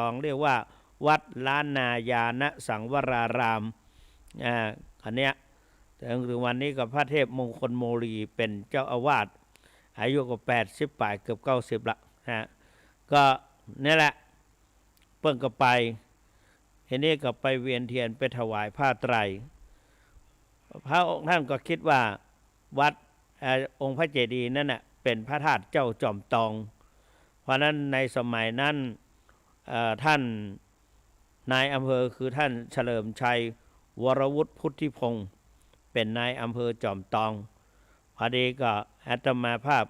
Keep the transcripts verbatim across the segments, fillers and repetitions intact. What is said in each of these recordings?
ตอง เรียกว่าวัดล้านนายาณสังวราราม อ่า อันเนี้ย จนถึงวันนี้ก็พระเทพมงคลโมลีเป็นเจ้าอาวาส อายุก็แปดสิบป๋าย เกือบเก้าสิบละฮะ ก็เนี่ยแหละ เปิ้นก็ไป ทีนี้ก็ไปเวียนเทียนไปถวายผ้าไตร พระองค์ท่านก็คิดว่าวัด เอ่อ องค์พระเจดีย์นั่นน่ะเป็นพระธาตุเจ้าจอมตอง เพราะฉะนั้นในสมัยนั้น เอ่อ ท่านนายอำเภอคือท่านเฉลิมชัย วรวุฒิพุทธิพงศ์ เป็นนายอำเภอจอมตอง พอดีก็อาตมาภาพ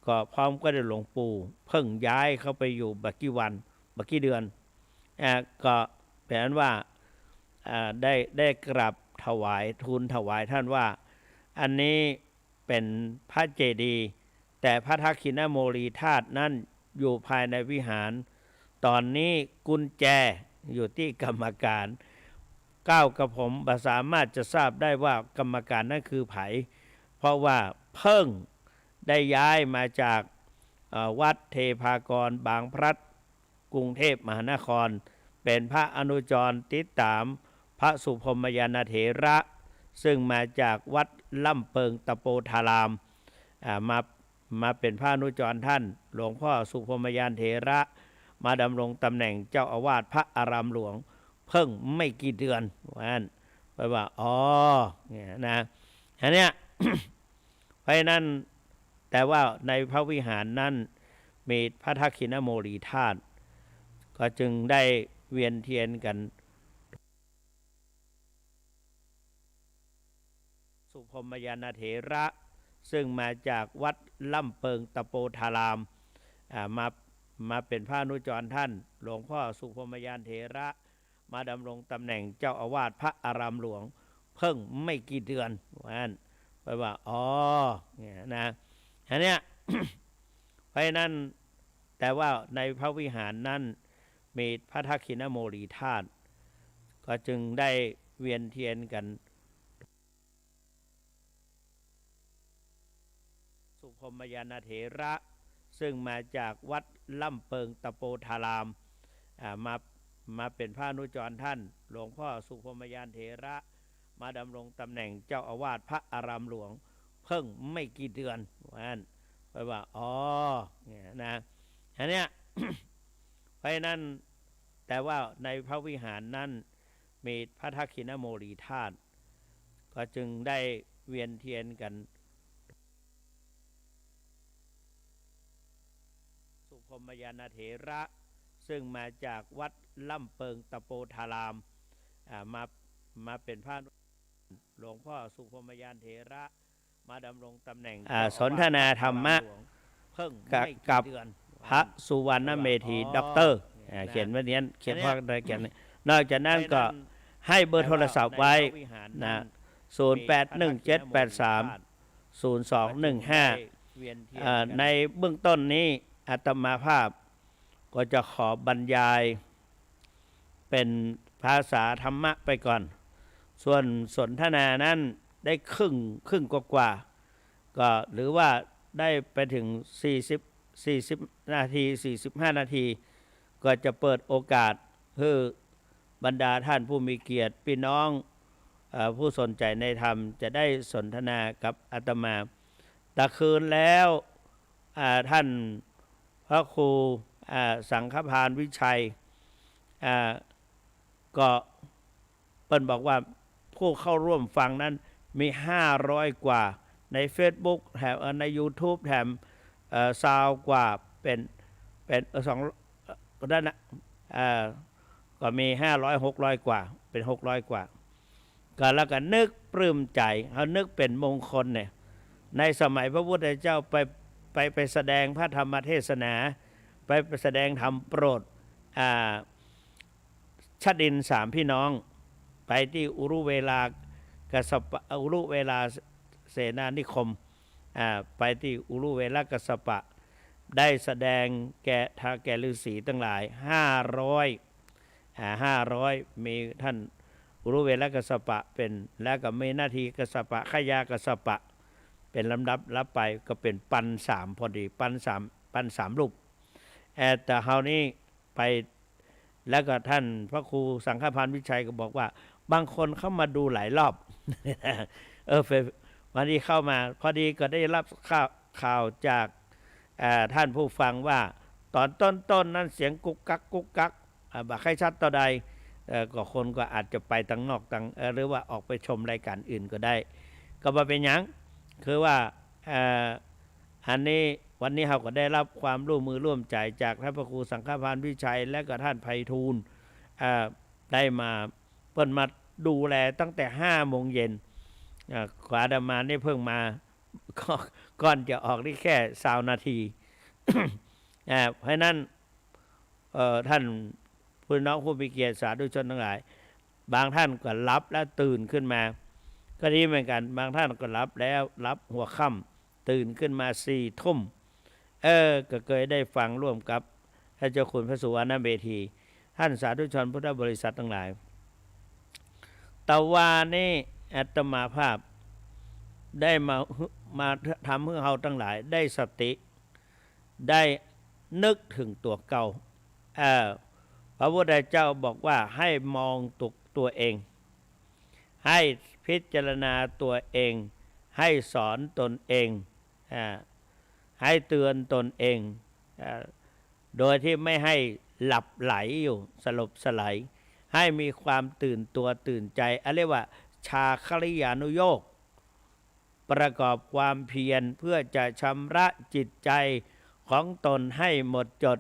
ก็พร้อมก็ได้หลวงปู่ เพิ่งย้ายเข้าไปอยู่บ่กี่วัน บ่กี่เดือน อ่า ก็เป็นอันว่า อ่า ได้ ได้กราบถวาย ทูลถวายท่านว่า อันนี้เป็นพระเจดีย์ แต่พระทักขิณโมลีธาตุนั้นอยู่ภายในวิหาร ตอนนี้กุญแจอยู่ตี้กรรมการ ก้าวกระผมบ่สามารถจะทราบได้ว่ากรรมการนั้นคือใผ เพราะว่าเพิ่งได้ย้ายมาจาก เอ่อ วัดเทพากรบางพลัด กรุงเทพมหานคร เป็นพระอนุจรติดตามพระสุพรหมญาณเถระ ซึ่งมาจากวัดล่ำเปิงตะโปธาราม อ่า มา มาเป็นพระอนุจรท่าน หลวงพ่อสุพรหมญาณเถระ มาดำรงตำแหน่งเจ้าอาวาสพระอารามหลวง เพิ่งไม่กี่เดือน ว่างั้น แปลว่า อ๋อ เนี่ยนะ อันเนี้ย เพราะฉะนั้น แต่ว่าในพระวิหารนั้นมีพระทักขิณโมลีธาตุ ก็จึงได้เวียนเทียนกัน สุพรหมญาณเถระ ซึ่งมาจากวัดล่ำเปิงตะโปธาราม อ่า มา มาเป็นพระอนุจรท่าน หลวงพ่อสุพรหมญาณเถระ มาดำรงตำแหน่งเจ้าอาวาสพระอารามหลวง เพิ่งไม่กี่เดือน ว่างั้น แปลว่า อ๋อ เนี่ยนะ อันเนี้ย เพราะฉะนั้น แต่ว่าในพระวิหารนั้นมีพระทักขิณโมลีธาตุ ก็จึงได้เวียนเทียนกัน สุพรหมญาณเถระ ซึ่งมาจากวัดล่ำเปิงตะโปธาราม อ่า มา มาเป็นพระอนุจรท่าน หลวงพ่อสุพรหมญาณเถระ มาดำรงตำแหน่งเจ้าอาวาสพระอารามหลวง เพิ่งไม่กี่เดือน ว่างั้น แปลว่า อ๋อ เนี่ยนะ อันเนี้ย เพราะฉะนั้น แต่ว่าในพระวิหารนั้นมีพระทักขิณโมลีธาตุ ก็จึงได้เวียนเทียนกัน สุพรหมญาณเถระ ซึ่งมาจากวัดล่ำเปิงตะโปธาราม อ่า มา มาเป็นพระ หลวงพ่อสุพรหมญาณเถระ มาดำรงตำแหน่ง อ่า เจ้าอาวาส สนทนาธรรมะ พระอารามหลวง เพิ่ง กับ ไม่กี่เดือน กับพระสุวรรณเมธี อ๋อ ด็อกเตอร์ อ่า เนี่ยนะ เขียนไว้เนี้ย เขียน อันเนี้ย ว่าอะไร เขียน นอกจากนั้นก็ เพราะฉะนั้น ให้เบอร์โทรศัพท์ไว้ ในพระวิหารนั้น นะ ศูนย์แปดหนึ่งเจ็ดแปดสามศูนย์สองหนึ่งห้า เอ่อ ในเบื้องต้นนี้อาตมาภาพก็จะขอบรรยายเป็นภาษาธรรมะไปก่อน ส่วนสนทนานั้นได้ครึ่ง ครึ่งกว่าๆ ก็หรือว่าได้ไปถึงสี่สิบ สี่สิบนาที สี่สิบห้านาที ก็จะเปิดโอกาสหื้อบรรดาท่านผู้มีเกียรติ พี่น้อง เอ่อ ผู้สนใจในธรรมจะได้สนทนากับอาตมา ตะคืนแล้ว อ่า ท่านพระครู อ่า สังฆพานวิชัย อ่า ก็เปิ้นบอกว่าผู้เข้าร่วมฟังนั้นมีห้าร้อยกว่า ในเฟซบุ๊กแถม เอ่อ ในยูทูบแถม เอ่อ ซาวกว่า เป็น เป็น เอ่อ สอง เอ่อ นั่นนะ เอ่อ ก็มีห้าร้อย หกร้อยกว่า เป็นหกร้อยกว่า ก็แล้วก็นึกปลื้มใจ๋ เฮานึกเป๋นมงคลเนี่ย ในสมัยพระพุทธเจ้าไป ไป ไปแสดงพระธรรมเทศนา ไป ไปแสดงธรรมโปรด อ่า ชดินสามพี่น้อง ไปตี้อุรุเวลากัสสปะ อุรุเวลาเสนานิคม อ่า ไปตี้อุรุเวลากัสสปะ ได้แสดงแก่ แก่ฤๅษีตังหลายห้าร้อย อ่า ห้าร้อย มีท่านอุรุเวลากัสสปะเป๋น แล้วก็มีนาทีกัสสปะ ขยากัสสปะ เป๋นลำดับ รับไปก็เป๋นปันสามพอดี ปันสาม ปันสามรูป เอ่อ แต่เฮานี้ไป แล้วก็ท่านพระครูสังฆพันธ์วิชัยก็บอกว่า บางคนเข้ามาดูหลายรอบ เออ ไป วันนี้เข้ามา พอดีก็ได้รับข่าว ข่าวจาก เอ่อ ท่านผู้ฟังว่า ต๋อนต้นๆ นั้นเสียงกุกกักกุกกัก อ่า บ่ใค่ชัดเต้าใด เอ่อ ก็คนก็อาจจะไปตังนอกตัง เอ่อ หรือว่าออกไปชมรายการอื่นก็ได้ ก็บ่เป๋นหยัง คือว่า เอ่อ อันนี้ วันนี้เฮาก็ได้รับความร่วมมือร่วมใจ๋จากท่านพระครูสังฆพันธ์วิชัย และก็ท่านไพฑูรย์ เอ่อ ได้มา เปิ้นมาดูแลตั้งแต่ห้าโมงเย็น เอ่อ อาตมานี่เพิ่งมา ก็ ก่อนจะออกนี่แค่ซาวนาที อ่า เพราะฉะนั้น เอ่อ ท่านพี่น้องผู้มีเกียรติสาธุชนทั้งหลาย บางท่านก็หลับแล้วตื่นขึ้นมา ก็ดีเหมือนกัน บางท่านก็หลับแล้ว หลับหัวค่ำ ตื่นขึ้นมาสี่ทุ่ม เออ ก็เกยได้ฟังร่วมกับท่านเจ้าคุณพระสุวรรณเมธี ท่านสาธุชนพุทธบริษัททั้งหลาย ตะวานี้อาตมาภาพได้มา มาทำหื้อเฮาทั้งหลายได้สติ ได้นึกเถิงตั๋วเก่า เอ่อ พระพุทธเจ้าบอกว่าให้มองตัว ตั๋วเอง ให้พิจารณาตั๋วเอง ให้สอนตนเอง อ่า ให้เตือนตนเอง อ่า โดยที่ไม่ให้หลับไหลอยู่ สลบไสล ให้มีความตื่นตัวตื่นใจ๋ อันเรียกว่า ฌาคริยานุโยค ประกอบความเพียรเพื่อจะชำระจิตใจ๋ของตนให้หมดจด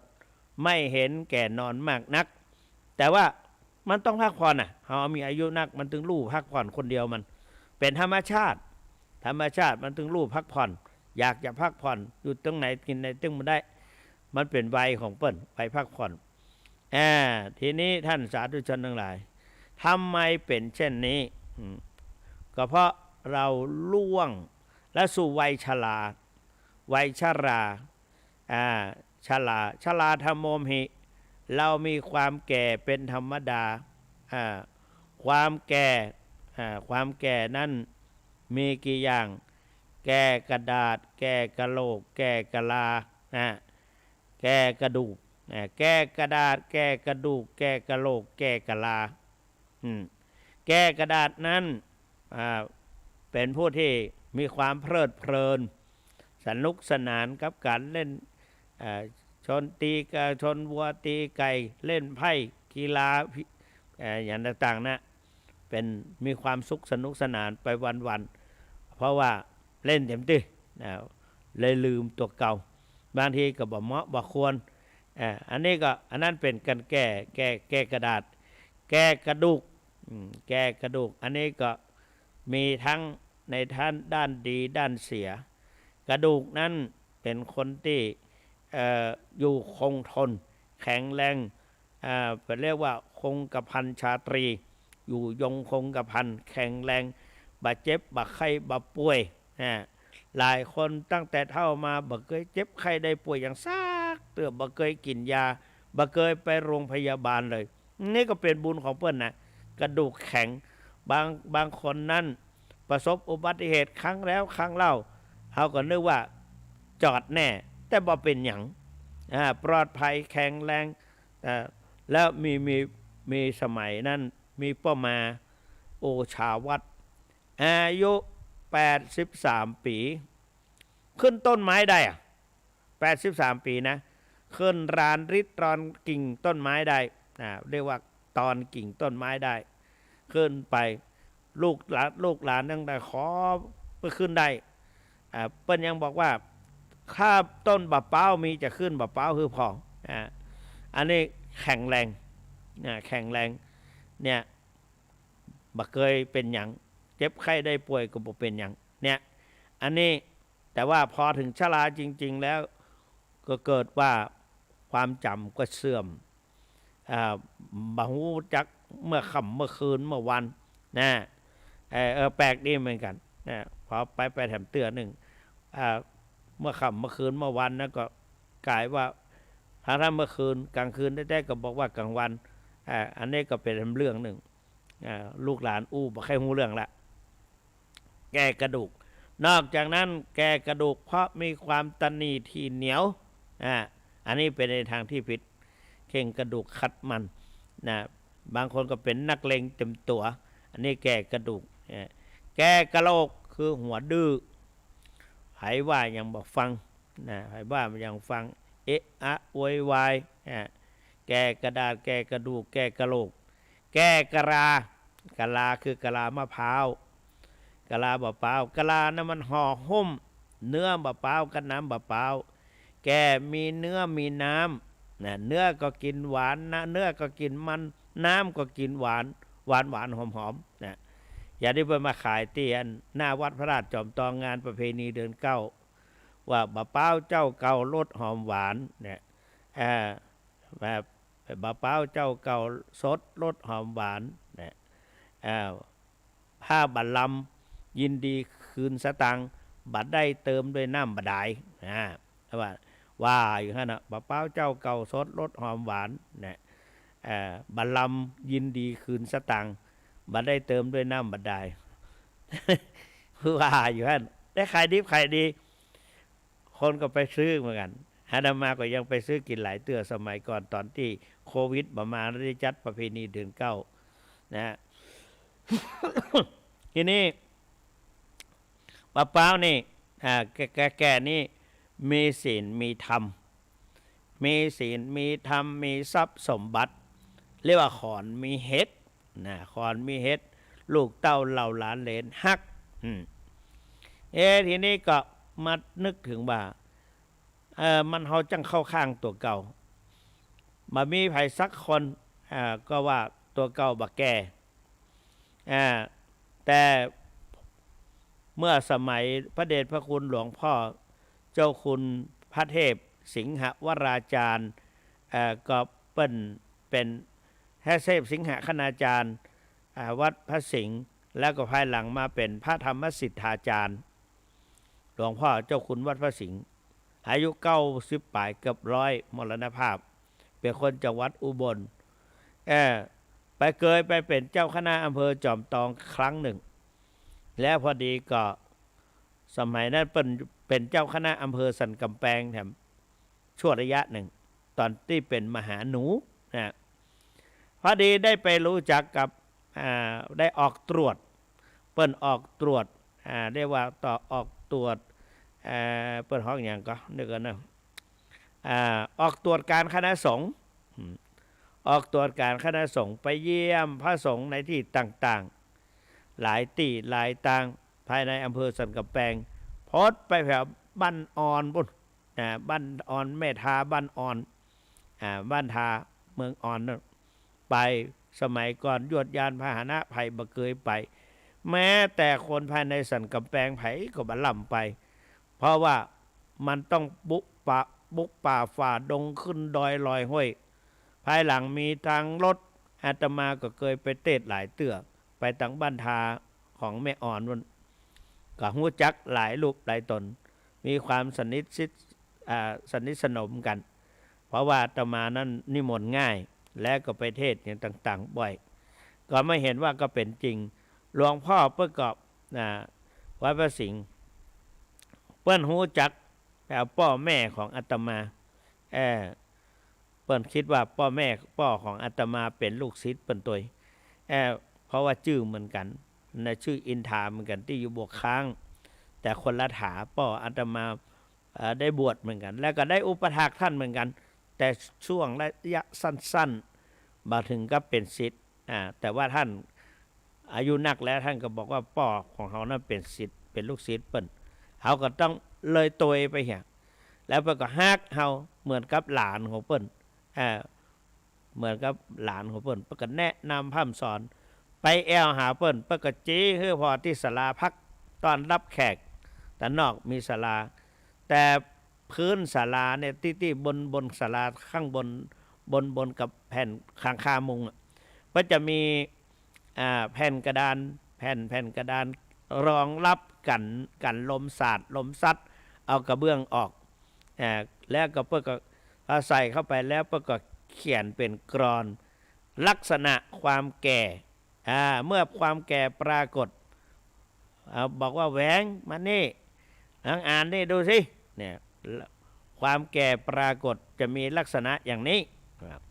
ไม่เห็นแก่นอนมากนัก แต่ว่ามันต้องพักผ่อนน่ะ เฮามีอายุนัก มันตึงลู่พักผ่อนคนเดียวมัน เป๋นธรรมชาติ ธรรมชาติมันตึงลู่พักผ่อน อยากจะพักผ่อน อยู่ตรงไหนกิ๋นไหนตึงบ่ได้ มันเป๋นวัยของเปิ้น วัยพักผ่อน อ่า ทีนี้ท่านสาธุชนทั้งหลาย ทำไมเป๋นเช่นนี้ อืม ก็เพราะเราล่วงและสู่วัยชรา วัยชรา อ่า ชรา ชราธรรมโมมหิ เรามีความแก่เป็นธรรมดา อ่า ความแก่ อ่า ความแก่นั้นมีกี่อย่าง แก่กระดาษ แก่กะโหลก แก่กะลา นะ แก่กระดูก นะ แก่กระดาษ แก่กระดูก แก่กะโหลก แก่กะลา อืม แก่กระดาษนั้น อ่า เป๋นผู้ที่มีความเพลิดเพลิน สนุกสนานกับก๋านเล่น อ่า ชนตีกะ ชนวัวตีไก่ เล่นไพ่ กีฬา พิ เอ่อ อย่างต่างๆ นะ เป๋น มีความสุขสนุกสนานไปวันๆ เพราะว่าเล่นเต๋มตี้ นะ เลยลืมตั๋วเก่า บางทีก็บ่เหมาะบ่ควร อ่า อันนี้ก็ อันนั้นเป๋นก๋านแก่ แก่ แก่กระดาษ แก่กระดูก อืม แก่กระดูก อันนี้ก็มีทั้งในด้าน ด้านดี ด้านเสีย กระดูกนั้นเป๋นคนตี้ เอ่อ อยู่คงทน แข็งแรง อ่า เปิ้นเรียกว่าคงกระพันชาตรี อยู่ยงคงกระพัน แข็งแรง บ่เจ็บ บ่ไข้ บ่ป่วย อ่า หลายคนตั้งแต่เฒ่ามาบ่เกยเจ็บไข้ได้ป่วยหยังสักเตื้อ บ่เกยกิ๋นยา บ่เกยไปโรงพยาบาลเลย นี่ก็เป๋นบุญของเปิ้นนะ กระดูกแข็ง บาง บางคนนั้นประสบอุบัติเหตุครั้งแล้วครั้งเล่า เฮาก็นึกว่าจอดแน่ แต่บ่เป๋นหยัง อ่า ปลอดภัยแข็งแรง อ่า แล้วมี มี มีสมัยนั้น มีป้อมา โอชาวัฒน์ อายุแปดสิบสามปี๋ ขึ้นต้นไม้ได้อะ แปดสิบสามปี๋นะ ขึ้นรานริดรอนกิ่งต้นไม้ได้ อ่า เรียกว่าตอนกิ่งต้นไม้ได้ ขึ้นไป ลูกหลาน ลูกหลานตั้งแต่ขอไปขึ้นได้ อ่า เปิ้นยังบอกว่า ถ้าต้นบ่าป๊าวมีจะขึ้นบ่าป๊าวหื้อผ่อ อ่า อันนี้แข็งแรง อ่า แข็งแรง เนี่ย บ่เกยเป๋นหยัง เจ็บไข้ได้ป่วยก็บ่เป๋นหยัง เนี่ย อันนี้ แต่ว่าพอเถิงชราจริงๆ แล้ว ก็เกิดว่าความจ๋ำก็เสื่อม อ่า บ่ฮู้จักเมื่อค่ำเมื่อคืนเมื่อวัน นะ เออ เออ แปลกดีเหมือนกั๋น นะ พอไป ไปแถมเตื้อนึ่ง อ่า เมื่อค่ำเมื่อคืนเมื่อวันนะ ก็ก๋ายว่า ถ้า ถ้าเมื่อคืน กลางคืนแต๊ๆ ก็บอกว่ากลางวัน อ่า อันนี้ก็เป๋นเรื่องนึ่ง อ่า ลูกหลานอู้บ่ใค่ฮู้เรื่องละ แก่กระดูก นอกจากนั้นแก่กระดูกเพราะมีความตะหนี่ถี่เหนียว อ่า อันนี้เป๋นในทางตี้ผิด เข่งกระดูกขัดมัน นะ บางคนก็เป๋นนักเลงเต็มตั๋ว อันนี้แก่กระดูก เอ่อ แก่กะโหลกคือหัวดื้อ ใผว่าหยังบ่ฟัง นะ ใผว่าบ่หยังฟัง เอะอะโวยวาย อ่ะ แก่กระดาษ แก่กระดูก แก่กะโหลก แก่กะลา กะลาคือกะลามะพร้าว กะลามะพร้าว กะลานั้นมันห่อหุ้มเนื้อมะพร้าวกับน้ำมะพร้าว แก่มีเนื้อมีน้ำ นะ เนื้อก็กิ๋นหวานนะ เนื้อก็กิ๋นมัน น้ำก็กิ๋นหวาน หวานหวานหอมหอม นะ อย่างตี้เปิ้นมาขายตี้อันหน้าวัดพระธาตุจอมตอง งานประเพณีเดือนเก้า ว่ามะพร้าวเจ้าเก่ารสหอมหวาน เนี่ย อ่า แบบ มะพร้าวเจ้าเก่าสดรสหอมหวาน เนี่ย อ่า ผ้าบ่ลำ ยินดีคืนสตางค์ บ่ได้เติมด้วยน้ำบ่ดาย อ่า ว่า ว่าอยู่หั้นน่ะ มะพร้าวเจ้าเก่าสดรสหอมหวาน เนี่ย เอ่อ บ่ลำ ยินดีคืนสตางค์ บ่ได้เติมด้วยน้ำบ่ดาย ว่าอยู่หั้น ได้ขายดิบขายดี คนก็ไปซื้อเหมือนกั๋น อาตมาก็ยังไปซื้อกิ๋นหลายเตื้อ สมัยก่อนต๋อนตี้โควิดบ่มา ได้จัดประเพณีเดือนเก้า นะ ทีนี้ มะพร้าวนี่ อ่า แก่ แก่ แก่นี่ มีศีลมีธรรม มีศีลมีธรรม มีทรัพย์สมบัติ เรียกว่าขอนมีเหตุ นะ ขอนมีเหตุ ลูกเต้าเหล่าหลานเหลนฮัก อืม เอ๊ะ ทีนี้ก็มานึกเถิงว่า เอ่อ มันเฮาจั้งเข้าข้างตั๋วเก่า บ่มีใผสักคน อ่า ก็ว่าตั๋วเก่าบ่แก่ อ่า แต่เมื่อสมัยพระเดชพระคุณหลวงพ่อเจ้าคุณพระเทพสิงหวราจารย์ เอ่อ ก็เปิ้นเป๋นพระเทพสิงหคณาจารย์ อ่า วัดพระสิงห์ แล้วก็ภายหลังมาเป๋นพระธรรมสิทธาจารย์ หลวงพ่อเจ้าคุณวัดพระสิงห์ อายุเก้าสิบป๋ายเกือบร้อย มรณภาพ เป๋นคนจังหวัดอุบล เอ่อ ไปเกยไปเป๋นเจ้าคณะอำเภอจอมตองครั้งหนึ่ง แล้วพอดีก็ สมัยนั้นเปิ้นเป๋นเจ้าคณะอำเภอสันกำแปงแถม ชั่วระยะหนึ่ง ต๋อนตี้เป๋นมหาหนูนะ พอดีได้ไปรู้จักกับ อ่า ได้ออกตรวจ เปิ้นออกตรวจ อ่า เรียกว่าตรวจ ออกตรวจ เอ่อ เปิ้นฮ้องหยังก่อ นึกก่อนนะ อ่า ออกตรวจการคณะสงฆ์ อืม ออกตรวจการคณะสงฆ์ ไปเยี่ยมพระสงฆ์ในตี้ต่างๆ หลายตี้หลายตาง ภายในอำเภอสันกำแปง พอดไปแถวบ้านอ่อนปู๊น อ่า บ้านอ่อน แม่ทาบ้านอ่อน อ่า บ้านทาเมืองอ่อนนั่น ไป สมัยก่อนยวดยานพาหนะใผบ่เกยไป แม้แต่คนภายในสันกำแปงใผก็บ่ล้ำไป เพราะว่ามันต้องบุกป่า บุกป่าฝ่าดง ขึ้นดอยลอยห้วย ภายหลังมีตางรถ อาตมาก็เกยไปเตศน์หลายเตื้อ ไปตางบ้านทาของแม่อ่อนปู๊น ก็ฮู้จักหลายรูปหลายต๋น มีความสนิทสิทธิ์ อ่า สนิทสนมกั๋น เพราะว่าอาตมานั้นนิมนต์ง่าย และก็ไปเทศน์อย่างต่างๆ บ่อย ก็มาหันว่าก็เป๋นจริง หลวงพ่อเปิ้นก็ อ่า วัดพระสิงห์ เปิ้นฮู้จัก อ่า ป้อแม่ของอาตมา เอ่อ เปิ้นกึ๊ดว่าป้อแม่ ป้อของอาตมาเป๋นลูกศิษย์เปิ้นตวย เอ่อ เพราะว่าจื้อเหมือนกั๋นนะ จื้ออินทาเหมือนกั๋น ตี้อยู่บวกค้าง แต่คนละถา ป้ออาตมา เอ่อ ได้บวชเหมือนกั๋น แล้วก็ได้อุปัฏฐากต้านเหมือนกั๋น แต่ช่วงระยะสั้นๆ บ่เถิงกับเป๋นศิษย์ อ่า แต่ว่าต้านอายุนักแล้ว ต้านก็บอกว่าป้อของเฮานั้นเป๋นศิษย์ เป๋นลูกศิษย์เปิ้น เฮาก็ต้องเลยตวยไปเหีย แล้วเปิ้นก็ฮักเฮาเหมือนกับหลานของเปิ้น อ่า เหมือนกับหลานของเปิ้น เปิ้นก็แนะนำพร่ำสอน ไปแอ่วหาเปิ้น เปิ้นก็จีหื้อผ่อตี้ศาลาพักต้อนรับแขก ตางนอกมีศาลา แต่พื้นศาลาเนี่ย ตี้ ตี้บน บนศาลาข้างบน บน บนกับแผ่นหลังคามุงอะ เปิ้นจะมี อ่า แผ่นกระดาน แผ่น แผ่นกระดานรองรับกั๋น กั๋นลมสาด ลมซัด เอากระเบื้องออก อ่า แล้วก็เปิ้นก็ พอใส่เข้าไปแล้วเปิ้นก็เขียนเป๋นกลอน ลักษณะความแก่ อ่า เมื่อความแก่ปรากฏ เอา บอกว่า แหวง มานี่ ลองอ่านนี่ดูสิ เนี่ย ความแก่ปรากฏจะมีลักษณะอย่างนี้ ครับ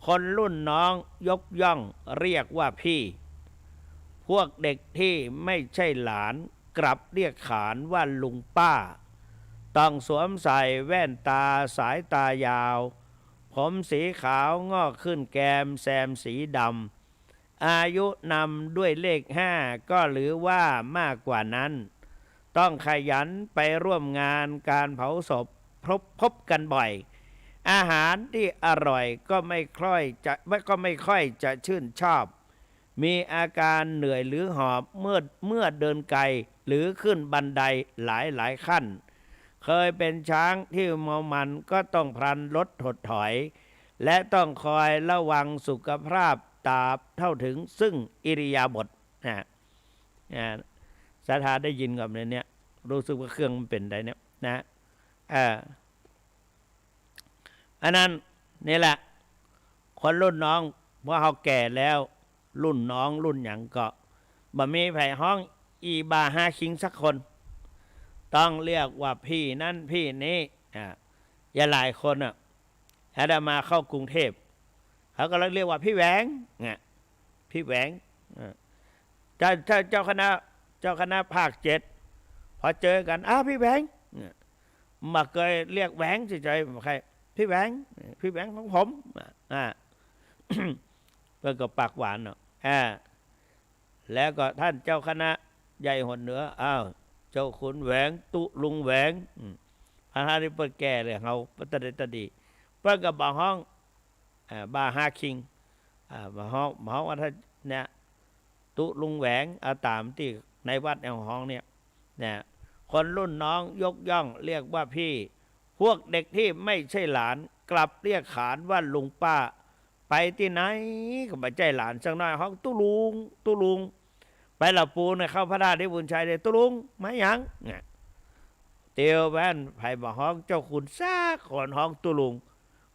ค คนรุ่นน้องยกย่องเรียกว่าพี่ พวกเด็กที่ไม่ใช่หลานกลับเรียกขานว่าลุงป้า ต้องสวมใส่แว่นตาสายตายาว ผมสีขาวงอกขึ้นแกมแซมสีดำ อายุนำด้วยเลขห้าก็หรือว่ามากกว่านั้น ต้องขยันไปร่วมงานการเผาศพ พบ พบกันบ่อย อาหารที่อร่อยก็ไม่ค่อยจะ ก็ไม่ค่อยจะชื่นชอบ มีอาการเหนื่อยหรือหอบเมื่อ เมื่อเดินไกลหรือขึ้นบันไดหลายหลายขั้น เคยเป็นช้างที่เมามันก็ต้องพลันลดถดถอย และต้องคอยระวังสุขภาพตราบเท่าถึงซึ่งอิริยาบถนะ อ่า ศรัทธาได้ยินกับในเนี้ย รู้สึกว่าเครื่องมันเป็นไดเนี่ยนะ เออ อันนั้นนี่แหละ คนรุ่นน้อง เมื่อเฮาแก่แล้ว รุ่นน้องรุ่นหยังก็บ่มีใผฮ้องอีบ่าฮาคิงสักคน ต้องเรียกว่าพี่นั้นพี่นี้ อ่า อย่าหลายคนอ่ะ อาตมาเข้ากรุงเทพฯ เขาก็เรียกว่าพี่แหวงเนี่ย พี่แหวง อ่า เจ้า เจ้า เจ้าคณะ เจ้าคณะภาคเจ็ด พอเจอกัน อ้าว พี่แหวง เนี่ย บ่เคยเรียกแหวงเฉยๆ บ่เคย พี่แหวง พี่แหวงของผม อ่า เปิ้นก็ปากหวานเนาะ อ่า แล้วก็ท่านเจ้าคณะใหญ่หนเหนือ อ้าว เจ้าคุณแหวง ตุ๊ลุงแหวง อืม ทั้งๆ ตี้เปิ้นแก่เลย เฮาเปิ้นตะเดตะดี เปิ้นก็บ่ฮ้อง อ่า บ่าฮาคิง อ่า บ่ฮ้อง บ่ฮ้องว่าท่านเนี่ย ตุ๊ลุงแหวง เอาต๋ามตี้ในวัดแอ่วฮ้องเนี่ย นะ คนรุ่นน้องยกย่องเรียกว่าพี่ พวกเด็กที่ไม่ใช่หลานกลับเรียกขานว่าลุงป้า ไปตี้ไหนก็บ่ใจ้หลานสักหน้อย ฮ้องตุ๊ลุง ตุ๊ลุง ไปหละปูนเนี่ย เข้าพระธาตุศรีบุญชัยเนี่ย ตุ๊ลุง มาหยัง เนี่ย เตียวแว่น ใผบ่ฮ้องเจ้าคุณสักคน ฮ้องตุ๊ลุง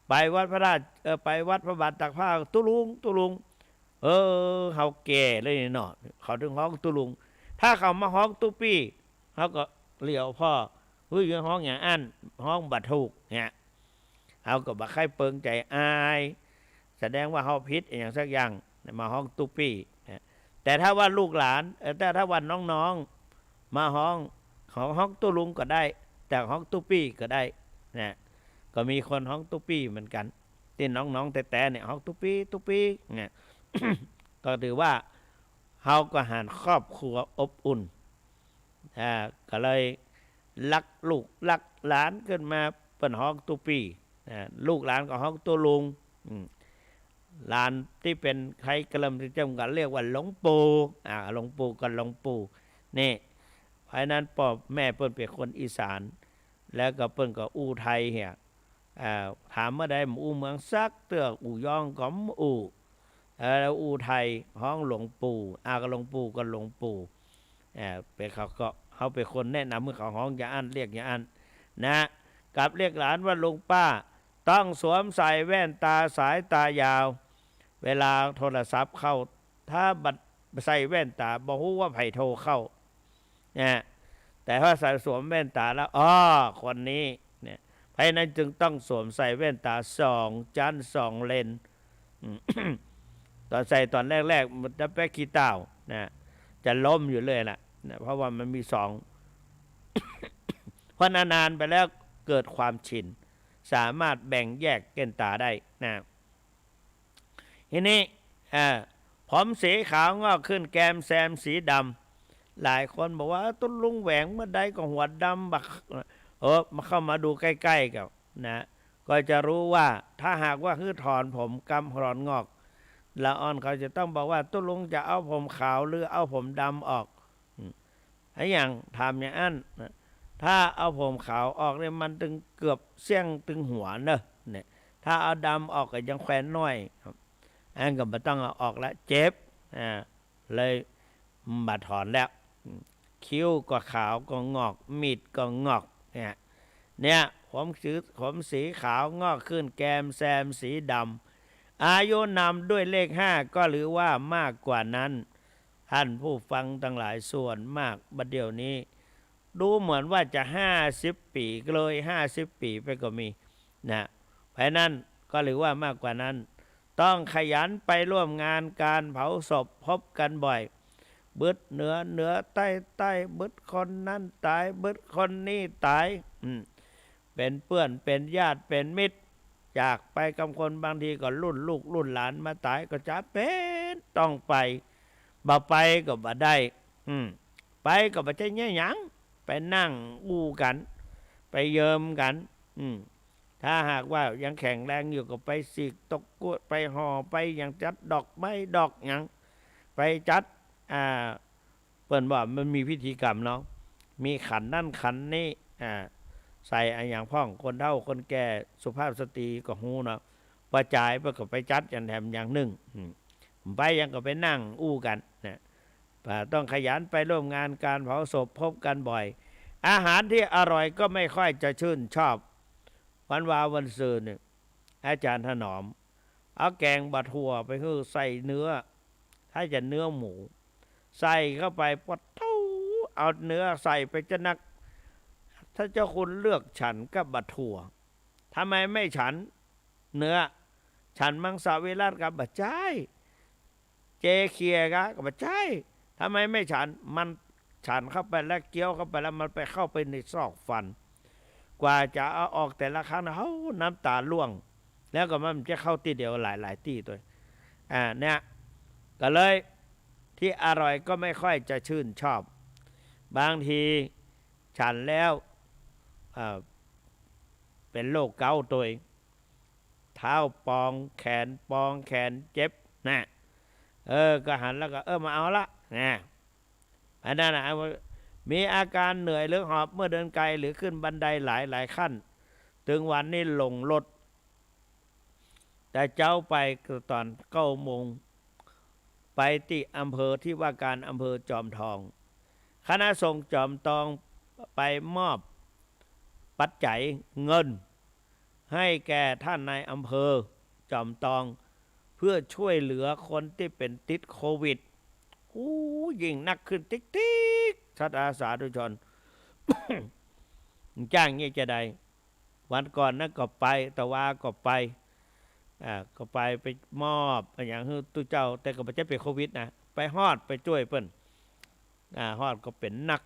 ไปวัดพระธาตุ เอ่อ ไปวัดพระบาทตากผ้า ตุ๊ลุง ตุ๊ลุง เออ เฮาแก่เลยเนาะ เขาถึงฮ้องตุ๊ลุง ถ้าเขามาฮ้องตุ๊ปี้ เฮาก็เหลียวผ่อ เฮ้ย ฮ้องหยังอั้น ฮ้องบ่ถูกเนี่ย เฮาก็บ่ใค่เปิงใจ๋อาย แสดงว่าเฮาผิดอะหยังสักอย่าง มาฮ้องตุ๊ปี้นะ แต่ถ้าว่าลูกหลาน เอ่อ แต่ถ้าว่าน้องๆ มาฮ้อง เขาฮ้องตุ๊ลุงก็ได้ แต่ฮ้องตุ๊ปี้ก็ได้นะ ก็มีคนฮ้องตุ๊ปี้เหมือนกั๋น ตี้น้องๆ แต๊ๆ เนี่ย ฮ้องตุ๊ปี้ ตุ๊ปี้ เนี่ย ก็ถือว่าเฮาก็หันครอบครัวอบอุ่น อ่า ก็เลยรักลูกรักหลานขึ้นมา เปิ้นฮ้องตุ๊ปี้ อ่า ลูกหลานก็ฮ้องตุ๊ลุง อืม หลานตี้เป๋นไทยเกริ่มเจิมก็เรียกว่าหลวงปู่ อ่า หลวงปู่ก็หลวงปู่ นี่ เพราะฉะนั้นป้อแม่เปิ้นเป๋นคนอีสาน แล้วก็เปิ้นก็อู้ไทยเหีย อ่า ถามเมื่อใดบ่อู้เมืองสักเตื้อ อู้ย้องก็บ่อู้ เอ่อ อู้ไทย ฮ้องหลวงปู่ อ่า ก็หลวงปู่ก็หลวงปู่ เอ่อ เป๋นเขาก็ เฮาเป๋นคนแนะนำหื้อเขาฮ้องอย่างอั้น เรียกอย่างอั้น นะ กลับเรียกหลานว่าลุงป้า ต้องสวมใส่แว่นตาสายตายาว เวลาโทรศัพท์เข้า ถ้าบ่ใส่แว่นตา บ่ฮู้ว่าใผโทรเข้า นะ แต่ถ้าใส่สวมแว่นตาแล้ว อ้อ คนนี้ เนี่ย เพราะฉะนั้นจึงต้องสวมใส่แว่นตาสองชั้นสองเลนส์ อืม ต๋อนใส่ต๋อนแรกๆ มันจะแป๊กขี้เต้านะ จะล้มอยู่เรื่อยแหละนะ เพราะว่ามันมีสอง เพราะนานๆ ไปแล้วเกิดความชิน สามารถแบ่งแยกเก้นต๋าได้นะ ทีนี้ อ่า ผมสีขาวงอกขึ้นแกมแซมสีดำ หลายคนบอกว่า ตุ๊ลุงแหวงเมื่อใดก็หัวดำบัก เออ มาเข้ามาดูใกล้ๆ ก็นะ ก็จะรู้ว่าถ้าหากว่าหื้อถอนผมกำถอนงอก ละอ่อนเขาจะต้องบอกว่า ตุ๊ลุงจะเอาผมขาวหรือเอาผมดำออก อืม อะหยัง ถามอย่างอั้นนะ ถ้าเอาผมขาวออกเนี่ย มันตึงเกือบเสี้ยงตึงหัวเนอะ เนี่ย ถ้าเอาดำออกก็ยังแควนน้อย อันก็บ่ต้องเอาออกละ เจ็บ อ่า เลยบ่ถอนแล้ว อืม คิ้วก็ขาวก็งอก มีดก็งอก เนี่ย เนี่ย ผมสี ผมสีขาวงอกขึ้นแกมแซมสีดำ อายุนำด้วยเลขห้าก็หรือว่ามากกว่านั้น ท่านผู้ฟังตังหลาย ส่วนมากบัดเดี๋ยวนี้ ดูเหมือนว่าจะห้าสิบปี๋ เลยห้าสิบปี๋ไปก็มีนะ เพราะฉะนั้นก็หรือว่ามากกว่านั้น ต้องขยันไปร่วมงานการเผาศพ พบกันบ่อย บึดเหนือเหนือ ใต้ใต้ บึดคนนั้นต๋าย บึดคนนี้ต๋าย อืม เป๋นเปื้อน เป๋นญาติ เป๋นมิตร จากไปกำคน บางทีก็รุ่นลูกรุ่นหลานมาต๋าย ก็จ๋ำเป๋นต้องไป บ่ไปก็บ่ได้ อืม ไปก็บ่ใจ้เยียะหยัง ไปนั่งอู้กั๋น ไปเยิมกั๋น อืม ถ้าหากว่ายังแข็งแรงอยู่ก็ไปสีกตกกล้วย ไปห่อ ไปหยัง จัดดอกไม้ดอกหยัง ไปจัด อ่า เปิ้นว่ามันมีพิธีกรรมเนาะ มีขันนั้นขันนี้ อ่า ใส่อะหยังพ่อง คนเฒ่าคนแก่ สุภาพสตรีก็ฮู้เนาะ ป้อจ๋ายเปิ้นก็ไปจัดอย่างแถมอย่างนึ่ง อืม ไปหยังก็ไปนั่งอู้กั๋นนะ อ่า ต้องขยันไปร่วมงานการเผาศพ พบกันบ่อย อาหารที่อร่อยก็ไม่ค่อยจะชื่นชอบ วันวาวันซืนเนี่ย อาจ๋ารย์ถนอม เอาแก๋งบ่าถั่วไปหื้อใส่เนื้อ ถ้าจะเนื้อหมู ใส่เข้าไป ปะโถ เอาเนื้อใส่ไปจะนัก ถ้าเจ้าคุณเลือกฉันกับบ่าถั่ว ทำไมไม่ฉันเนื้อ ฉันมังสวิรัติกะบ่ใจ้ เจเคียกะ ก็บ่ใจ้ ทำไมไม่ฉัน มันฉันเข้าไปแล้ว เคี้ยวเข้าไปแล้ว มันไปเข้าไปในซอกฟัน กว่าจะเอาออกแต่ละครั้งนะ เฮ้า น้ำต๋าร่วง แล้วก็มันจะเข้าตี้เดียวหลายๆ ตี้ตวย อ่า เนี่ย ก็เลย ที่อร่อยก็ไม่ค่อยจะชื่นชอบ บางทีฉันแล้ว อ่า เป๋นโรคเก๊าต์ตวย เท้าปอง แขนปอง แขนเจ็บนะ เออ ก็หันแล้วก็ เออ บ่เอาละนะ อันนั้นนะ มีอาการเหนื่อยหรือหอบเมื่อเดินไกลหรือขึ้นบันไดหลายๆ ขั้น ตึงวันนี้ลงรถ แต่เจ๊าไปต๋อนเก้าโมง ไปตี้อำเภอ ตี้ว่าการอำเภอจอมทอง คณะสงฆ์จอมทองไปมอบปัจจัยเงิน ให้แก่ท่านนายอำเภอจอมทอง เพื่อช่วยเหลือคนตี้เป๋นติดโควิด อู้ ยิ่งนักขึ้นติ๊กๆ ศรัทธาสาธุชน จ้างเยียะจะใด วันก่อนนั้นก็ไป ตะวาก็ไป อ่า ก็ไป ไปมอบอะหยังหื้อตุ๊เจ้า แต่ก็บ่ใจ้เป๋นโควิดนะ ไปฮอดไปจ้วยเปิ้น อ่า ฮอดก็เป๋นนัก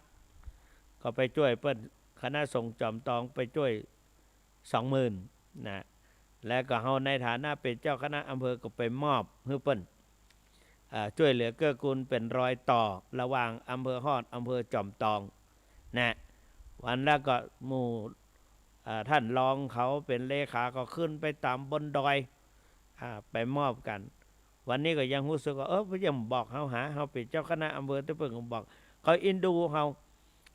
ก็ไปจ้วยเปิ้น คณะสงฆ์จอมทองไปจ้วยสองหมื่นนะ แล้วก็เฮาในฐานะเป๋นเจ้าคณะอำเภอก็ไปมอบหื้อเปิ้น อ่า จ้วยเหลือเกื้อกูลเป๋นรอยต่อระหว่างอำเภอฮอดอำเภอจอมทองนะ วันแล้วก็หมู่ อ่า ท่านรองเขาเป๋นเลขา ก็ขึ้นไปต๋ามบนดอย อ่า ไปมอบกั๋น วันนี้ก็ยังฮู้สึกว่า เออ เปิ้นยังบอกเฮาหา เฮาเป๋นเจ้าคณะอำเภอ แต่เปิ้นก็บอก เขาเอ็นดูเฮา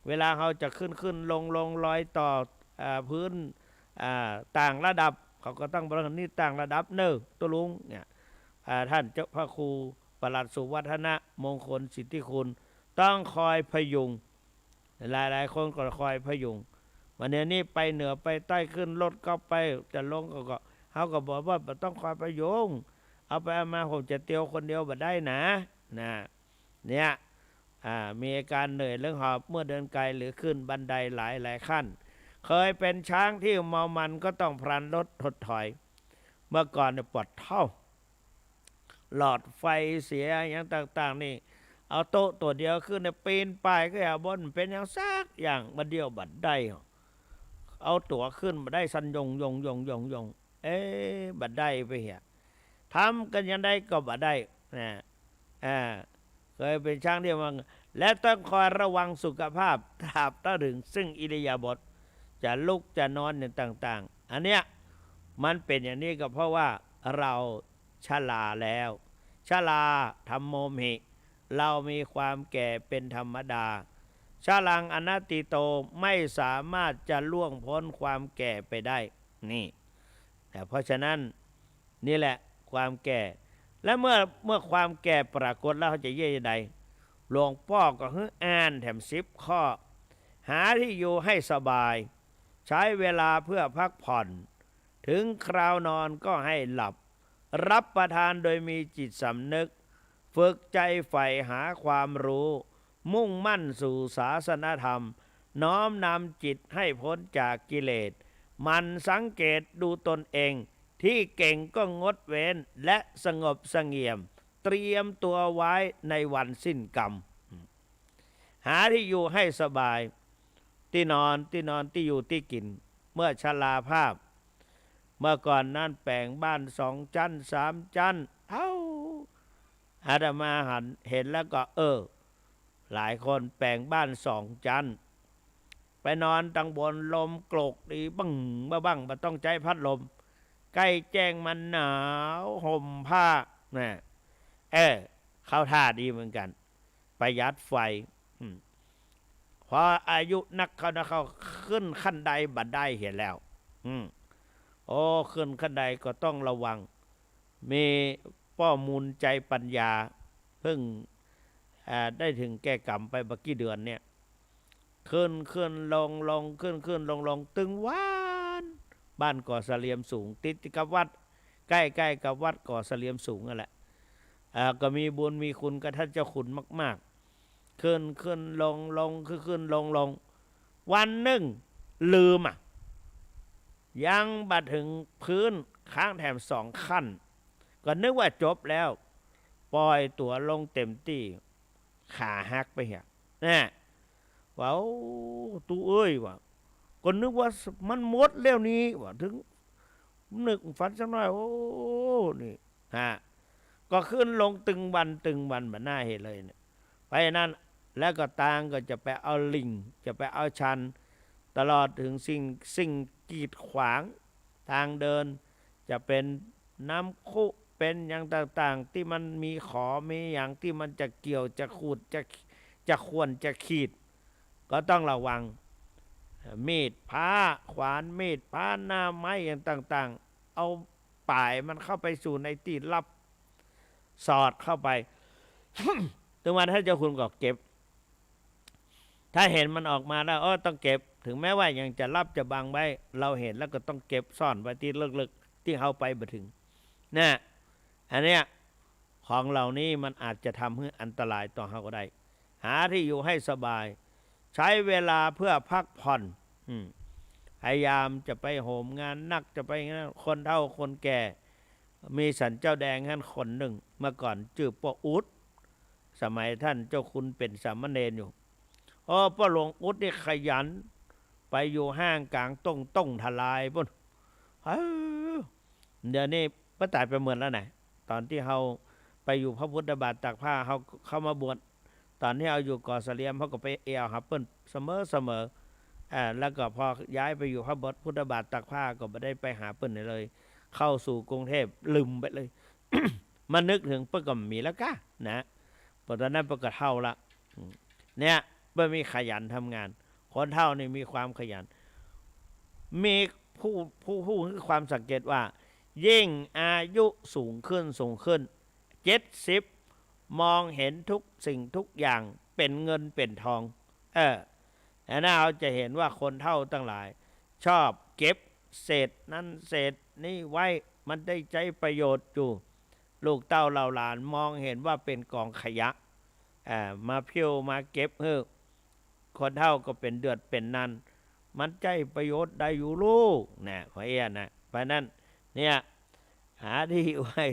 เวลาเฮาจะขึ้นขึ้นลงลง รอยต่อ อ่า พื้น อ่า ต่างระดับ เขาก็ต้องบอกว่า นี่ต่างระดับเน่อ ตุ๊ลุง เนี่ย อ่า ท่านเจ้าพระครูปลัดสุวัฒนมงคลสิทธิคุณ ต้องคอยพยุง หลายๆ คนก็คอยพยุง วันนี้นี่ไปเหนือไปใต้ ขึ้นรถก็ไป จะลงก็ ก็ เฮาก็บอกว่าบ่ต้องคอยพยุง เอาไปเอามาผมจะเตียวคนเดียวบ่ได้นะ นะ เนี่ย อ่า มีอาการเหนื่อยหรือหอบเมื่อเดินไกลหรือขึ้นบันไดหลายๆ ขั้น เคยเป็นช้างที่เมามันก็ต้องพลันลดถดถอย เมื่อก่อนเนี่ยปวดเท้า หลอดไฟเสียอะหยังต่างๆ นี่ เอาโต๊ะตั๋วเดียวขึ้นเนี่ย ปีนป่ายขึ้นหาบน เป๋นหยังสักอย่าง บ่าเดี่ยวบ่ได้ เอาตั๋วขึ้นบ่ได้ สั่นยงยงยงยงยง เอ๊ะ บ่ได้ไปเหีย ทำกั๋นอย่างใดก็บ่ได้นะ อ่า เคยเป็นช้างที่มัน และต้องคอยระวังสุขภาพ ตราบเท่าถึงซึ่งอิริยาบถ จะลุกจะนอนอย่างต่างๆ อันเนี้ย มันเป๋นอย่างนี้ก็เพราะว่าเราชราแล้ว ชราธัมโมหิ เรามีความแก่เป็นธรรมดา ชรังอนัตถิโต ไม่สามารถจะล่วงพ้นความแก่ไปได้ นี่ แต่เพราะฉะนั้น นี่แหละความแก่ และเมื่อ เมื่อความแก่ปรากฏแล้ว เขาจะเยียะจะใด หลวงป้อก็หื้ออ่านแถมสิบข้อ หาที่อยู่ให้สบาย ใช้เวลาเพื่อพักผ่อน ถึงคราวนอนก็ให้หลับ รับประทานโดยมีจิตสำนึก ฝึกใจใฝ่หาความรู้ มุ่งมั่นสู่ศาสนธรรม น้อมนำจิตให้พ้นจากกิเลส หมั่นสังเกตดูตนเอง ที่เก่งก็งดเว้น และสงบเสงี่ยม เตรียมตัวไว้ในวันสิ้นกรรม หาที่อยู่ให้สบาย ตี้นอน ตี้นอน ตี้อยู่ตี้กิ๋น เมื่อชราภาพ เมื่อก่อนนั้นแป๋งบ้านสองจั๊น สามจั๊น เอ้า อาตมาหัน เห็นแล้วก็ เออ หลายคนแป๋งบ้านสองจั๊น ไปนอนตังบน ลมโกรกดี บั้งบ้าบั้ง บ่ต้องใจ๊พัดลม ใก้แจ้งมันหนาว ห่มผ้า นะ เออ เข้าท่าดีเหมือนกั๋น ประหยัดไฟ อืม พออายุนักเข้า นักเข้า ขึ้นขั้นไดบ่ได้เหียแล้ว อืม โอ้ ขึ้นขั้นไดก็ต้องระวัง มีป้อมูลใจ๊ปัญญา เพิ่ง อ่า ได้เถิงแก่กรรมไปบ่กี่เดือนเนี่ย ขึ้นขึ้นลงลง ขึ้นขึ้นลงลง ตึงวัน บ้านก่อสามเหลี่ยมสูง ติดกับวัด ใก้ๆ กับวัดก่อสามเหลี่ยมสูงนั่นแหละ อ่า ก็มีบุญมีคุณกับท่านเจ้าคุณมากๆ ขึ้นขึ้นลงลง ขึ้นขึ้นลงลง วันนึ่งลืมอะ ยังบ่เถิงพื้น ค้างแถมสองขั้น ก็นึกว่าจบแล้ว ป่อยตั๋วลงเต็มตี้ ขาหักไปเหีย นะ ว่า โอ้ ตุ๊เอ้ย ว่า ก็นึกว่ามันหมดแล้วนี่ ว่า เถิงนึกฝันสักหน่อย โอ้ นี่ ฮะ ก็ขึ้นลงตึงวันตึงวันบ่น่าเหียเลยเนี่ย เพราะฉะนั้น แล้วก็ตางก็จะไปเอาหลิ่ง จะไปเอาชัน ตลอดเถิงสิ่ง สิ่งกีดขวางตางเดิน จะเป๋นน้ำคุ เป๋นหยังต่างๆ ตี้มันมีขอ มีหยังตี้มันจะเกี่ยว จะขูด จะ จะข่วน จะขีด ก็ต้องระวัง มีดพร้า ขวาน มีดพร้า หน้าไม้หยังต่างๆ เอาป๋ายมันเข้าไปสู่ในตี้ลับ สอดเข้าไป ตึงวันท่านเจ้าคุณก็เก็บ ถ้าเห็นมันออกมาแล้ว เออ ต้องเก็บ ถึงแม้ว่ายังจะลับจะบังไว้ เฮาเห็นแล้วก็ต้องเก็บซ่อนไว้ตี้ลึกๆ ตี้เฮาไปบ่เถิง นะ อันเนี้ย ของเหล่านี้มันอาจจะทำหื้ออันตรายต่อเฮาก็ได้ หาที่อยู่ให้สบาย ใช้เวลาเพื่อพักผ่อน อืม พยายามจะไปโหมงานนัก จะไปงาน คนเฒ่าคนแก่ มีสันเจ้าแดงหั้นคนนึ่ง เมื่อก่อนจื้อป้ออุ๊ด สมัยท่านเจ้าคุณเป๋นสามเณรอยู่ โอ้ ป้อหลวงอุ๊ดนี่ขยัน ไปอยู่ห้างก๋างต้ง ต้งทลายปู๊น เออ เดี๋ยวนี้เปิ้นต๋ายไปหมดแล้วนะ ต๋อนตี้เฮาไปอยู่พระพุทธบาทตากผ้า เฮาเข้ามาบวช ต๋อนตี้เฮาอยู่ก่อสามเหลี่ยม เฮาก็ไปแอ่วหาเปิ้นเสมอๆ อ่า แล้วก็พอย้ายไปอยู่พระพุทธบาทตากผ้า ก็บ่ได้ไปหาเปิ้นเลย เข้าสู่กรุงเทพฯ ลืมไปเลย มานึกเถิงเปิ้นก็บ่มีแล้วก้า นะ เพราะต๋อนนั้นเปิ้นก็เฒ่าละ อืม เนี่ย เปิ้นมีขยันทำงาน คนเฒ่านี่มีความขยัน มีผู้ ผู้ ผู้หื้อความสังเกตว่า ยิ่งอายุสูงขึ้น สูงขึ้น เจ็ดสิบ มองเห็นทุกสิ่งทุกอย่างเป๋นเงินเป๋นทอง เออ อันนั้นเฮาจะเห็นว่าคนเฒ่าตังหลาย ชอบเก็บเศษนั้นเศษนี้ไว้ มันได้ใจ๊ประโยชน์อยู่ ลูกเต้าเหล่าหลานมองเห็นว่าเป๋นก๋องขยะ อ่า มาเผี้ยวมาเก็บหื้อ คนเฒ่าก็เป๋นเดือดเป๋นนัน มันใจ๊ประโยชน์ได้อยู่ลูก นะ พ่อเอี้ยนะ เพราะนั้น เนี่ย หาที่ไว้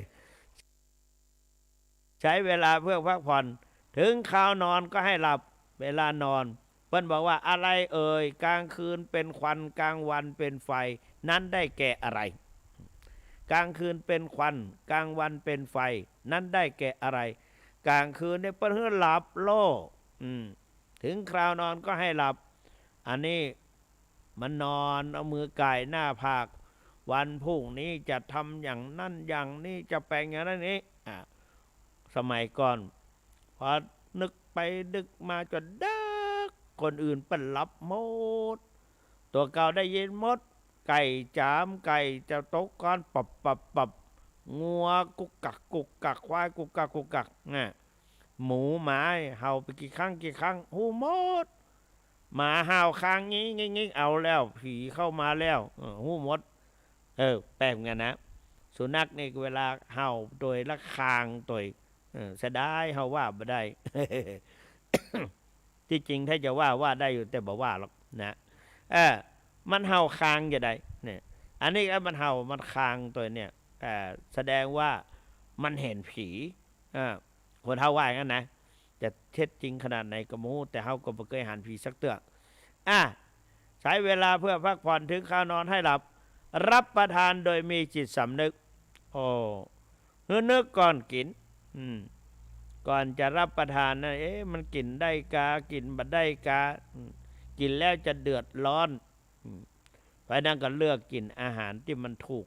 ใช้เวลาเพื่อพักผ่อน ถึงคราวนอนก็ให้หลับ เวลานอน เปิ้นบอกว่า อะไรเอ่ย กลางคืนเป็นควัน กลางวันเป็นไฟ นั้นได้แก่อะไร กลางคืนเป็นควัน กลางวันเป็นไฟ นั้นได้แก่อะไร กลางคืนนี่เปิ้นหื้อหลับโลด อืม ถึงคราวนอนก็ให้หลับ อันนี้มันนอนเอามือก่ายหน้าผาก วันพรุ่งนี้จะทำอย่างนั้นอย่างนี้ จะแป๋งอย่างนั้นนี้ อ่ะ สมัยก่อน พอนึกไปนึกมาจ๋นดึก คนอื่นเปิ้นหลับหมด ตั๋วเก่าได้ยินหมด ไก่จ๋าม ไก่จะตกก้อน ปับปับปับ งัวกุกกักกุกกัก ควายกุกกักกุกกัก น่ะ หมูหมาเห่าไปกี่ครั้งกี่ครั้ง ฮู้หมด หมาเห่าคางงี้งี้งี้ เอาแล้ว ผีเข้ามาแล้ว เออ ฮู้หมด เออ แป๋งเหมือนกั๋นนะ สุนัขนี่เวลาเห่าตวยละคางตวย เออ เสียดายเฮาว่าบ่ได้ ตี้จริงถ้าจะว่า ว่าได้อยู่ แต่บ่ว่าหรอกนะ เออ มันเห่าคางจะใด เนี่ย อันนี้ก็มันเห่ามันคางตวยเนี่ย อ่า แสดงว่ามันหันผี อ่า คนเฒ่าว่าอย่างนั้นนะ จะเท็จจริงขนาดไหนก็บ่ฮู้ แต่เฮาก็บ่เกยหันผีสักเตื้อ อ่ะ ใช้เวลาเพื่อพักผ่อน ถึงคราวนอนให้หลับ รับประทานโดยมีจิตสำนึก โอ้ หื้อนึกก่อนกิ๋น อืม ก่อนจะรับประทานนะ เอ๊ะ มันกิ๋นได้กา กิ๋นบ่ได้กา อืม กิ๋นแล้วจะเดือดร้อน อืม เพราะฉะนั้นก็เลือกกิ๋นอาหารตี้มันถูก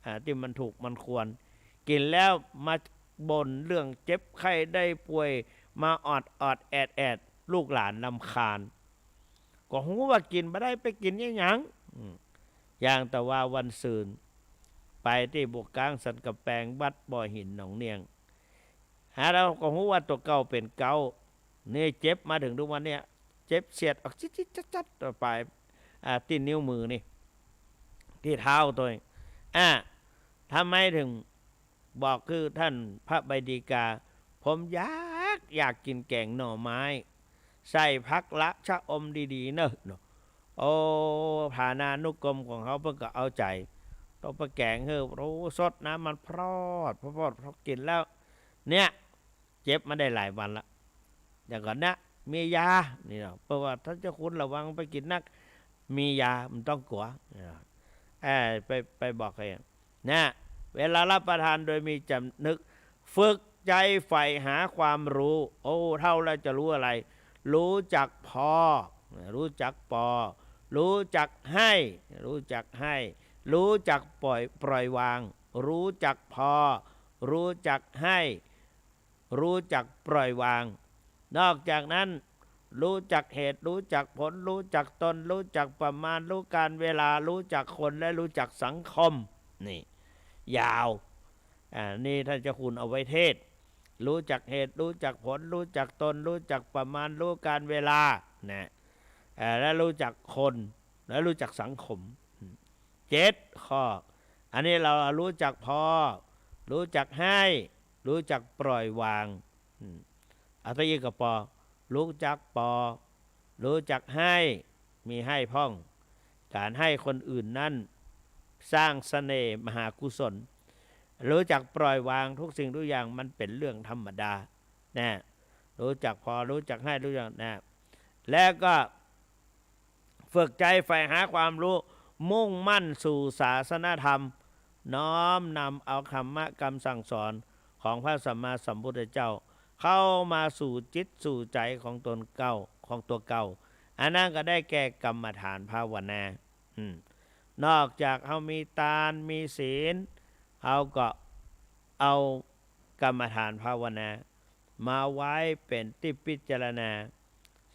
อ่า ตี้มันถูกมันควร กิ๋นแล้วมาบ่นเรื่องเจ็บไข้ได้ป่วย มาออดออดแอดแอด ลูกหลานรำคาญ ก็ฮู้ว่ากิ๋นบ่ได้ ไปกิ๋นอะหยัง อืม อย่างแต่ว่าวันซืน ไปตี้บุกกลางสันกำแปง วัดบ่อหินหนองเนียง ฮะ เฮาก็ฮู้ว่าตั๋วเก่าเป๋นเก๊า นี่เจ็บมาเถิงทุกวันเนี่ย เจ็บเสียดออกจิ๊ดจิ๊ดจั๊ดจั๊ด ปลาย อ่า ตี้นิ้วมือนี่ ตี้เท้าตวย อ่า ทำไมเถิงบอกคือต้านพระใบดีกา ผมอยาก อยากกิ๋นแก๋งหน่อไม้ ใส่ผักละชะอมดีๆ เน่อ เนาะ โอ้ ผานานุกรมของเขาเปิ้นก็เอาใจ๋ ต้องไปแก๋งหื้อ โอ้ สดน้ำมันพรอด พรอด พอกิ๋นแล้ว เนี่ย เจ็บมาได้หลายวันละ เดี๋ยวก่อนนะ มียา นี่เนาะ เพราะว่าต้านเจ้าคุณระวังไปกิ๋นนัก มียา บ่ต้องกั๋ว เออ ไป ไปบอกเขาเอง นะ เวลารับประทานโดยมีจิตสำนึก ฝึกใจใฝ่หาความรู้ โอ้ เฒ่าแล้วจะฮู้อะไร ฮู้จักผ่อ ฮู้จักปอ ฮู้จักให้ ฮู้จักให้ ฮู้จักปล่อย ปล่อยวาง ฮู้จักผ่อ ฮู้จักให้ ฮู้จักปล่อยวาง นอกจากนั้น ฮู้จักเหตุ ฮู้จักผล ฮู้จักตน ฮู้จักประมาณ ฮู้กาลเวลา ฮู้จักคน และฮู้จักสังคม นี่ ยาว อ่า นี่ต้านเจ้าคุณเอาไว้เทศน์ ฮู้จักเหตุ ฮู้จักผล ฮู้จักตน ฮู้จักประมาณ ฮู้กาลเวลา นะ เอ่อ และฮู้จักคน และฮู้จักสังคม เจ็ดข้อ อันนี้เฮาฮู้จักผ่อ ฮู้จักให้ ฮู้จักปล่อยวาง อืม เอาตะอี้ก็ปอ ฮู้จักปอ ฮู้จักให้ มีให้พ่อง ก๋านให้คนอื่นนั้น สร้างเสน่ห์มหากุศล ฮู้จักปล่อยวาง ทุกสิ่งทุกอย่างมันเป๋นเรื่องธรรมดา นะ ฮู้จักผ่อ ฮู้จักให้ ฮู้จัก นะ แล้วก็ ฝึกใจใฝ่หาความรู้ มุ่งมั่นสู่ศาสนธรรม น้อมนำเอาธรรมะกำสั่งสอนของพระสัมมาสัมพุทธเจ้า เข้ามาสู่จิตสู่ใจ๋ของตนเก่า ของตั๋วเก่า อันนั้นก็ได้แก่กรรมฐานภาวนา อืม นอกจากเฮามีตาน มีศีล เฮาก็เอากรรมฐานภาวนา มาไว้เป๋นตี้พิจารณา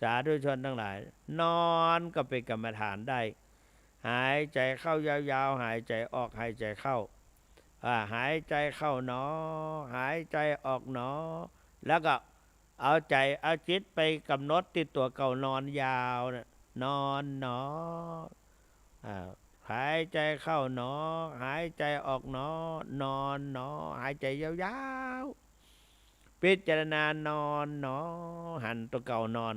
สาธุชนตังหลาย นอนก็เป๋นกรรมฐานได้ หายใจ๋เข้ายาวๆ หายใจ๋ออก หายใจ๋เข้า อ่า หายใจ๋เข้าหนอ หายใจ๋ออกหนอ แล้วก็เอาใจ๋ เอาจิตไปก๋ำหนดตี้ตั๋วเก่านอนยาวนะ นอนหนอ อ่า หายใจ๋เข้าหนอ หายใจ๋ออกหนอ นอนหนอ หายใจ๋ยาวๆ พิจารณานอนหนอ หันตั๋วเก่านอน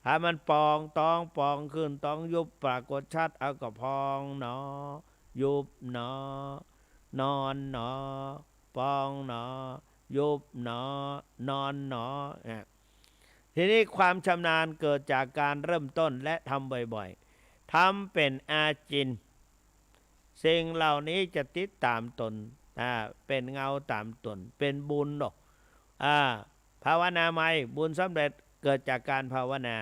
ถ้ามันปองต๊อง ปองขึ้นต๊องยุบ ปรากฏชัด เอาก็พองหนอ ยุบหนอ นอนหนอ ปองหนอ ยุบหนอ นอนหนอ อ่ะ ทีนี้ความชำนาญเกิดจากการเริ่มต้นและทำบ่อยๆ ทำเป๋นอาจิน สิ่งเหล่านี้จะติดต๋ามต๋น อ่า เป๋นเงาต๋ามต๋น เป๋นบุญเนาะ อ่า ภาวนาใหม่ บุญสำเร็จเกิดจากการภาวนา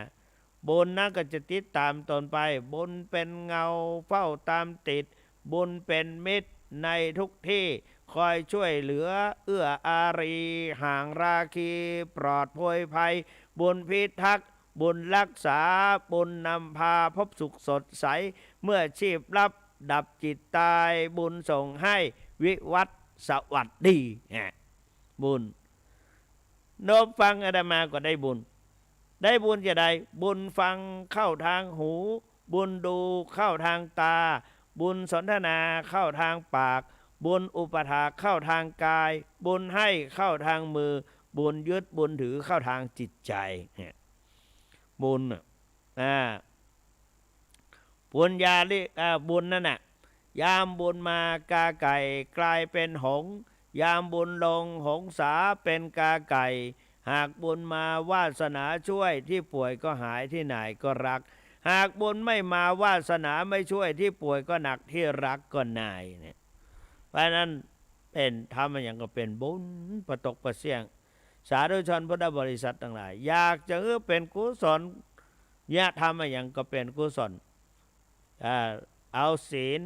บุญนั้นก็จะติดต๋ามต๋นไป บุญเป๋นเงาเฝ้าตามติด บุญเป๋นมิตรในทุกที่ คอยช่วยเหลือเอื้ออารี ห่างราคี ปลอดโพยภัย บุญพิทักษ์ บุญรักษา บุญนำพาพบสุขสดใส เมื่อชีพลับดับจิตตาย บุญส่งให้วิวัฒน์สวัสดี อ่ะ บุญ นบฟังอาตมาก็ได้บุญ ได้บุญจะใด บุญฟังเข้าทางหู บุญดูเข้าทางตา บุญสนทนาเข้าทางปาก บุญอุปถากเข้าทางกาย บุญให้เข้าทางมือ บุญยึดบุญถือเข้าทางจิตใจ๋ เนี่ย บุญน่ะ อ่า ปุญญาลิ อ่า บุญนั่นน่ะ ยามบุญมากาไก่กลายเป็นหงส์ ยามบุญลงหงสาเป็นกาไก่ หากบุญมาวาสนาช่วย ที่ป่วยก็หาย ที่หน่ายก็รัก หากบุญไม่มาวาสนาไม่ช่วย ที่ป่วยก็หนัก ที่รักก็หน่ายเนี่ย เพราะฉะนั้นเป๋นทำอะหยังก็เป๋นบุญ ปะตกปะเสี้ยง สาธุชนพุทธบริษัทตังหลาย อยากจะหื้อเป๋นกุศล เยียะทำอะหยังก็เป๋นกุศล อ่า เอาศีล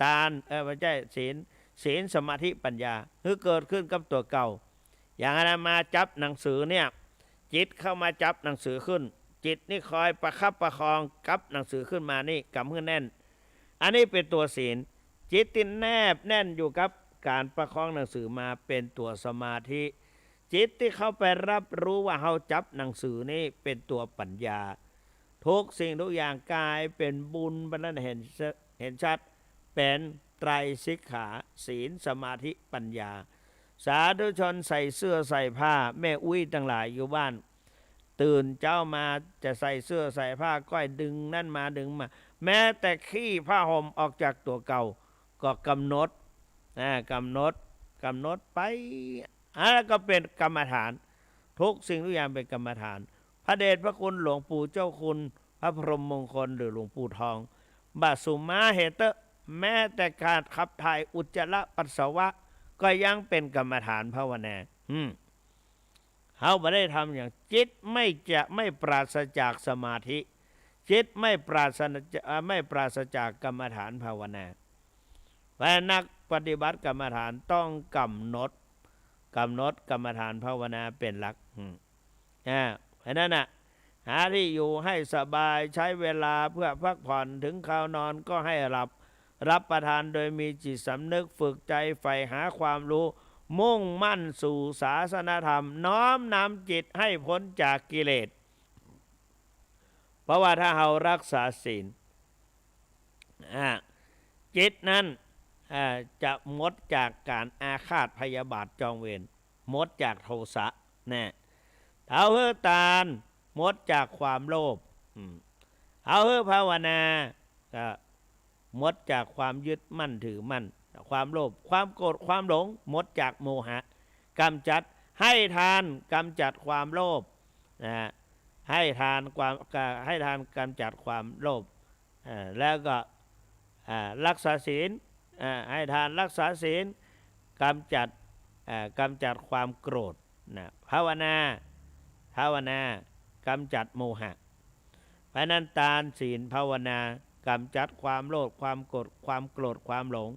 ตาน เอ่อ ไม่ใช่ ศีล ศีล สมาธิ ปัญญา หื้อเกิดขึ้นกับตั๋วเก่า อย่างอาตมาจับหนังสือเนี่ย จิตเข้ามาจับหนังสือขึ้น จิตนี่คอยประคับประคองกับหนังสือขึ้นมานี่ กำหื้อแน่น อันนี้เป๋นตั๋วศีล จิตตี้แนบแน่นอยู่กับก๋านประคองหนังสือมาเป๋นตั๋วสมาธิ จิตตี้เข้าไปรับรู้ว่าเฮาจับหนังสือนี่เป๋นตั๋วปัญญา ทุกสิ่งทุกอย่างก๋ายเป๋นบุญไปแล้วนะ เห็นช- เห็นชัด เป๋นไตรสิกขา ศีล สมาธิ ปัญญา สาธุชนใส่เสื้อใส่ผ้า แม่อุ๊ยตังหลายอยู่บ้าน ตื่นเจ๊ามาจะใส่เสื้อใส่ผ้า ก้อยดึงนั่นมาดึงมา แม้แต่ขี้ผ้าห่มออกจากตั๋วเก่า ก็กำหนด อ่า กำหนด กำหนดไป อันนั้นก็เป๋นกรรมฐาน ทุกสิ่งทุกอย่างเป๋นกรรมฐาน พระเดชพระคุณหลวงปู่เจ้าคุณ พระพรหมมงคล หรือหลวงปู่ทอง บ่าสุมาเหเตอะ แม้แต่ก๋านขับถ่ายอุจจาระปัสสาวะ ก็ยังเป๋นกรรมฐานภาวนา อืม เฮาบ่ได้ทำอย่าง จิตไม่จะ ไม่ปราศจากสมาธิ จิตไม่ปราศจะ- เอ่อ ไม่ปราศจากกรรมฐานภาวนา เพราะฉะนั้นนักปฏิบัติกรรมฐานต้องกำหนด กำหนดกรรมฐานภาวนาเป๋นหลัก อืม อ่า เพราะฉะนั้นน่ะ หาที่อยู่ให้สบาย ใช้เวลาเพื่อพักผ่อน ถึงคราวนอนก็ให้หลับ รับประทานโดยมีจิตสำนึก ฝึกใจใฝ่หาความรู้ มุ่งมั่นสู่ศาสนธรรม น้อมนำจิตให้พ้นจากกิเลส เพราะว่าถ้าเฮารักษาศีล อ่า จิตนั้น อ่า จะหมดจากก๋านอาฆาตพยาบาทจองเวร หมดจากโทสะ นะ เฮาหื้อตาน หมดจากความโลภ อืม เฮาหื้อภาวนา ก็หมดจากความยึดมั่นถือมั่น ความโลภ ความโกรธ ความหลง หมดจากโมหะ กำจัด ให้ทาน กำจัดความโลภ นะ ให้ทานความ ก็ให้ทานกำจัดความโลภ อ่า แล้วก็ อ่า รักษาศีล อ่า ให้ทานรักษาศีล กำจัด อ่า กำจัดความโกรธ นะ ภาวนา ภาวนา กำจัดโมหะ เพราะฉะนั้นตาน ศีล ภาวนา กำจัดความโลภ ความโกรธ ความโกรธ ความหลง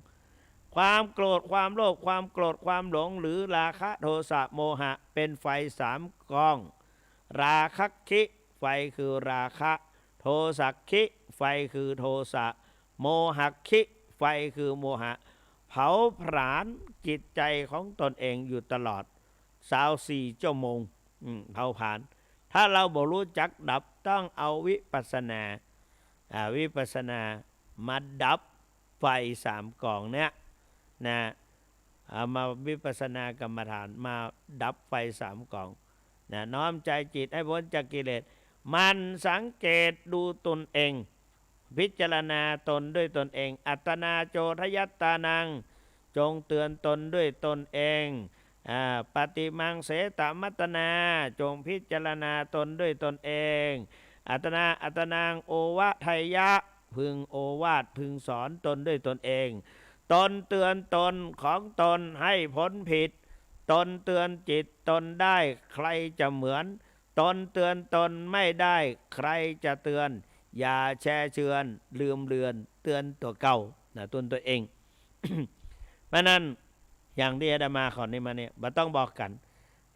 ความโกรธ ความโลภ ความโกรธ ความหลง หรือราคะ โทสะ โมหะ เป๋นไฟสามกอง ราคัคคิ ไฟคือราคะ โทสัคคิ ไฟคือโทสะ โมหัคคิ ไฟคือโมหะ เผาผลาญจิตใจของตนเองอยู่ตลอด ซาวสี่ชั่วโมง อืม เผาผลาญ ถ้าเฮาบ่ฮู้จักดับ ต้องเอาวิปัสสนา อ่า วิปัสสนามาดับไฟสามกองเนี่ย นะ เอามาวิปัสสนากรรมฐาน มาดับไฟสามกอง นะ น้อมใจจิตให้พ้นจากกิเลส หมั่นสังเกตดูตนเอง พิจารณาตนด้วยตนเอง อัตตานาโจทยัตตานัง จงเตือนตนด้วยตนเอง อ่า ปฏิมังเสตมัตตนา จงพิจารณาตนด้วยตนเอง อัตตานา อัตตานัง โอวะไทยะ พึงโอวาท พึงสอนตนด้วยตนเอง ตนเตือนตนของตนให้พ้นผิด ตนเตือนจิตตนได้ ใครจะเหมือน ตนเตือนตนไม่ได้ ใครจะเตือน อย่าแช่เจือน ลืมเลือน เตือนตั๋วเก่า นะ เตือนตั๋วเอง เพราะฉะนั้น อย่างตี้อาตมาขอนี้มาเนี่ย บ่ต้องบอกกั๋น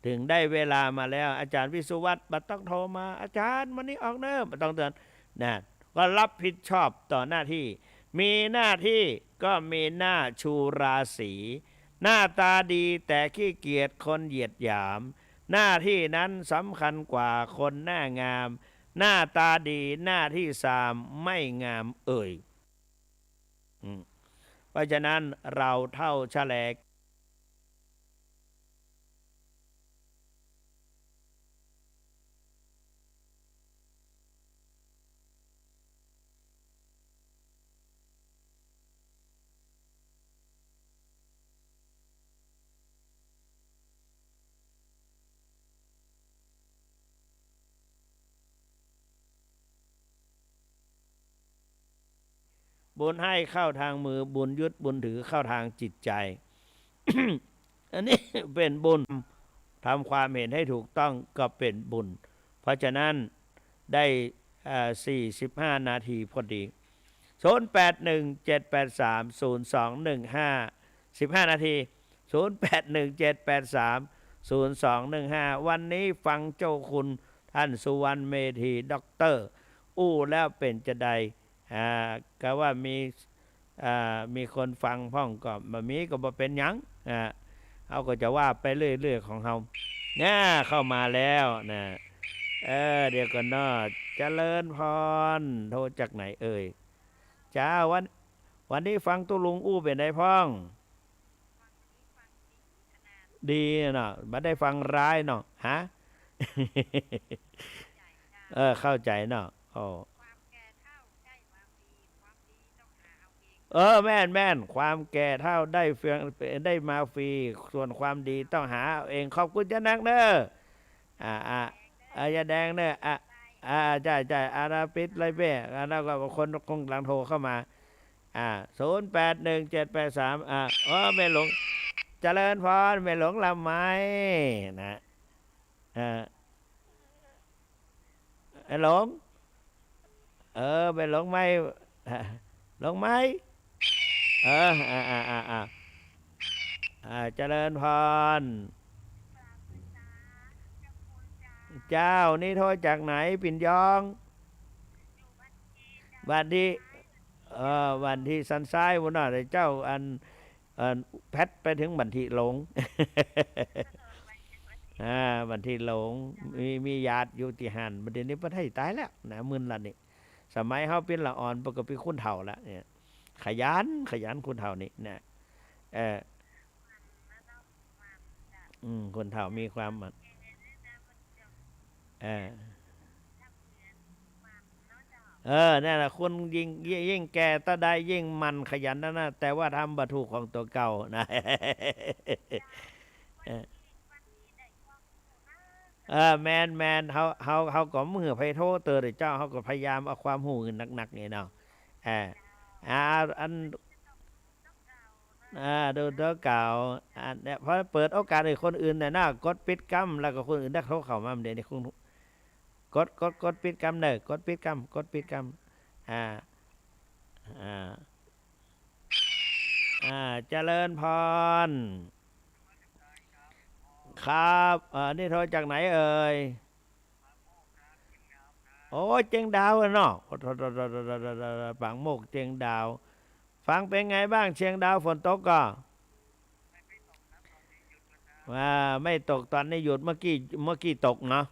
ถึงได้เวลามาแล้ว อาจารย์วิสุวัฒน์ บ่ต้องโทรมา "อาจารย์ วันนี้ออกเนอะ" บ่ต้องเตือน นะ ก็รับผิดชอบต่อหน้าที่ มีหน้าที่ก็มีหน้าชูราศี หน้าตาดีแต่ขี้เกียจคนเหยียดหยาม หน้าที่นั้นสำคัญกว่าคนหน้างาม หน้าตาดีหน้าที่ซามไม่งามเอ่ย อืม เพราะฉะนั้นเราเฒ่าชะแล บุญให้เข้าทางมือ บุญยึดบุญถือเข้าทางจิตใจ อันนี้เป๋นบุญ ทำความเห็นให้ถูกต้องก็เป๋นบุญ เพราะฉะนั้นได้ เอ่อ สี่สิบห้านาทีพอดี ศูนย์แปดหนึ่งเจ็ดแปดสามศูนย์สองหนึ่งห้า สิบห้านาที ศูนย์แปดหนึ่งเจ็ดแปดสามศูนย์สองหนึ่งห้า วันนี้ฟังเจ้าคุณท่านสุวรรณเมธี ด็อกเตอร์ อู้แล้วเป๋นจาใด อ่า ก็ว่ามี อ่า มีคนฟังพ่องก็บ่มีก็บ่เป๋นหยัง อ่า เฮาก็จะว่าไปเรื่อยๆ ของเฮา เนี่ย เข้ามาแล้วนะ เออ เดี๋ยวก่อนเนาะ เจริญพร โทรจากไหนเอ่ย เจ้า วัน วันนี้ฟังตุ๊ลุงอู้เป๋นใดพ่อง ดีเนาะ บ่ได้ฟังร้ายเนาะ ฮะ เออ เข้าใจ๋เนาะ โอ้ เออ แม่น แม่น ความแก่เฒ่าได้เฟือง ได้มาฟรี ส่วนความดีต้องหาเอาเอง ขอบคุณเจ้านักเน้อ อ่า อ่า อ่า ยาแดงเน้อ อ่า อ่า ใจ้ ใจ้ อ่า ปิดไลน์แบก อ่า แล้วก็คนคงหลังโทรเข้ามา อ่า ศูนย์แปดหนึ่งเจ็ดแปดสาม อ่า เออ แม่หลวง เจริญพร แม่หลวงลำไม้นะ อ่า แม่หลวง เออ แม่หลวงไม้ หลวงไม้ เออ อ่า อ่า อ่า อ่า อ่า เจริญพร เจ้า นี่โทรจากไหน ปิ่นยอง บ้านตี้ เอ่อ บ้านตี้สันทรายปู้นน่ะ แต่เจ้า อัน เอ่อ แพ็ดไปเถิงบ้านตี้หลง อ่า บ้านตี้หลง มี มีญาติอยู่ตี้หั้น บัดนี้เปิ้นไห้ต๋ายแล้วนะ มึนละนี่ สมัยเฮาเป๋นละอ่อน เปิ้นก็เป๋นคนเฒ่าแล้วเนี่ย ขยัน ขยันคนเฒ่านี่นะ เออ อืม คนเฒ่ามีความหมั่น เออ เออ นั่นแหละ คนยิ่ง ยิ่ง ยิ่งแก่เต้าใดยิ่งหมั่นขยันนั่นนะ แต่ว่าทำบ่ถูกของตั๋วเก่านะ เออ เออ แม่น แม่น เฮา เฮา เฮาก็บ่หื้อใผโทรเตื้อเจ้า เฮาก็พยายามเอาความฮู้หนักๆ นี่เนาะ เออ อ่า อัน อ่า ดูตั๋วเก่า อ่า เนี่ย พอเปิดโอกาสหื้อคนอื่นเนี่ยนะ กดปิดกำ แล้วก็คนอื่นได้โทรเข้ามา เดี๋ยวนี้คุณ กด กด กดปิดกำเน้อ กดปิดกำ กดปิดกำ อ่า อ่า อ่า เจริญพร ครับ เอ่อ นี่โทรจากไหนเอ่ย โอ้ เจียงดาวอะเนาะ โอ้ โถ โถ โถ ปากโมก เจียงดาว ฟังเป๋นไงบ้าง เจียงดาว ฝนตกก่อ อ่า ไม่ตก ต๋อนนี้หยุด เมื่อกี้ เมื่อกี้ตกเนาะ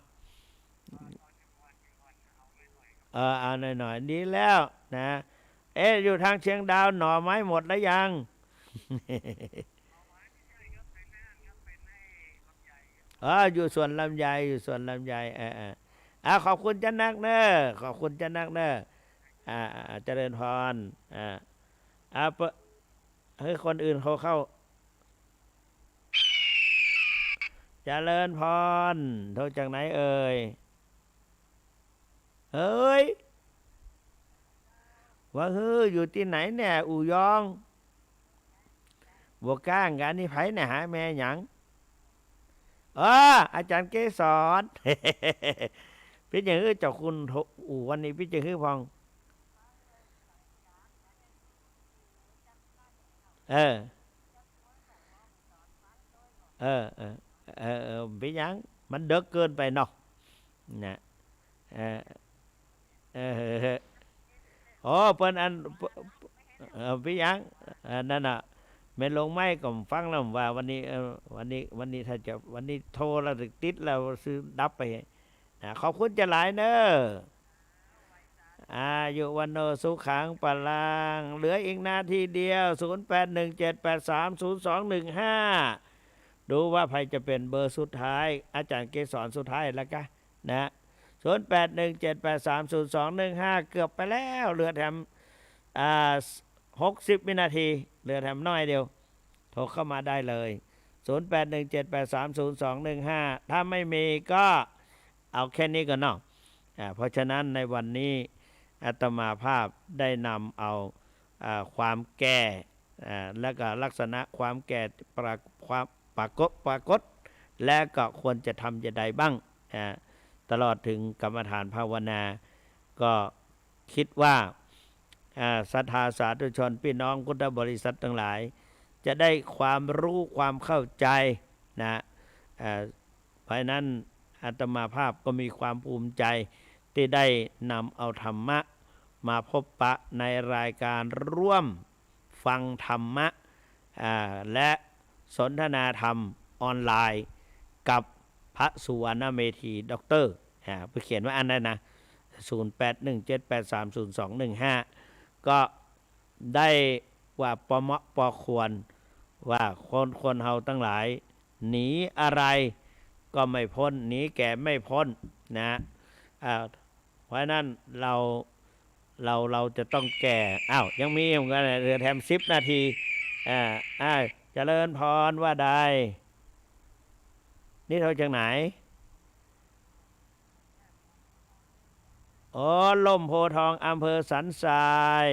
เออ เอาหน่อยๆ ดีแล้วนะ เอ๊ะ อยู่ตางเจียงดาวหน่อไม้หมดแล้วยัง เออ อยู่สวนลำไย อยู่สวนลำไย เออ เออ อ่า ขอบคุณเจ้านักเน้อ ขอบคุณเจ้านักเน้อ อ่า อ่า เจริญพร อ่า อ่า เปิด หื้อคนอื่นเขาเข้า เจริญพร โทรจากไหนเอ่ย เฮ้ย ว่าหื้อ อยู่ตี้ไหนเนี่ย อู่ยอง บ่ก้างกั๋น นี่ใผเนี่ย หาแม่หยัง เออ อาจ๋ารย์เกสร เป๋นหยังหื้อ เจ้าคุณโทร อู่วันนี้เป๋นหยังหื้อพ่อง เออ เออ เออ เออ เออ บ่เป๋นหยัง มันเดิ็กเกินไปเนาะ นะ เออ เออ โอ้ เปิ้นอัน เออ บ่เป๋นหยัง เออ นั่นน่ะ แม่หลวงไม้ก็ฟังแล้วว่าวันนี้ เออ วันนี้ วันนี้ถ้าจะ วันนี้โทรแล้วติดแล้ว ซื่อดับไป นะ ขอบคุณจะหลายเน้อ อายุวัณโณสุขังพลัง เหลืออีกนาทีเดียว ศูนย์แปดหนึ่งเจ็ดแปดสามศูนย์สองหนึ่งห้า ดูว่าใผจะเป๋นเบอร์สุดท้าย อาจ๋ารย์เกสรสุดท้ายแล้วกะนะ ศูนย์แปดหนึ่งเจ็ดแปดสามศูนย์สองหนึ่งห้า เกือบไปแล้ว เหลือแถม อ่า หกสิบวินาที เหลือแถมน้อยเดียว โทรเข้ามาได้เลย ศูนย์แปดหนึ่งเจ็ดแปดสามศูนย์สองหนึ่งห้า ถ้าไม่มีก็เอาแค่นี้ก่อนเนาะ อ่า เพราะฉะนั้นในวันนี้อาตมาภาพได้นำเอา อ่า ความแก่ อ่า และก็ลักษณะความแก่ปราก- ความปรากฏ- ปรากฏ และก็ควรจะทำอย่างใดบ้าง อ่า ตลอดถึงกรรมฐานภาวนา ก็คิดว่า อ่า ศรัทธาสาธุชนพี่น้องพุทธบริษัททั้งหลาย จะได้ความรู้ความเข้าใจนะ อ่า เพราะฉะนั้นอาตมาภาพก็มีความภูมิใจที่ได้นำเอาธรรมะมาพบปะในรายการร่วมฟังธรรมะ อ่า และสนทนาธรรมออนไลน์กับพระสุวรรณเมธีด็อกเตอร์ อ่า เปิ้นเขียนว่าอันนั้นนะ ศูนย์แปดหนึ่งเจ็ดแปดสามศูนย์สองหนึ่งห้า ก็ได้ว่าปอเหมาะปอควร ว่าคน คนเฮาทั้งหลาย หนีอะไรก็ไม่พ้น หนีแก่ไม่พ้นนะ อ่า เพราะฉะนั้นเรา เรา เราจะต้องแก่ อ้าว ยังมีเหมือนกันนะ เหลือแถมสิบนาที อ่า อ่า เจริญพร ว่าใด นี่โทรจากไหน อ๋อ ล่มโพธิ์ทอง อำเภอสันทราย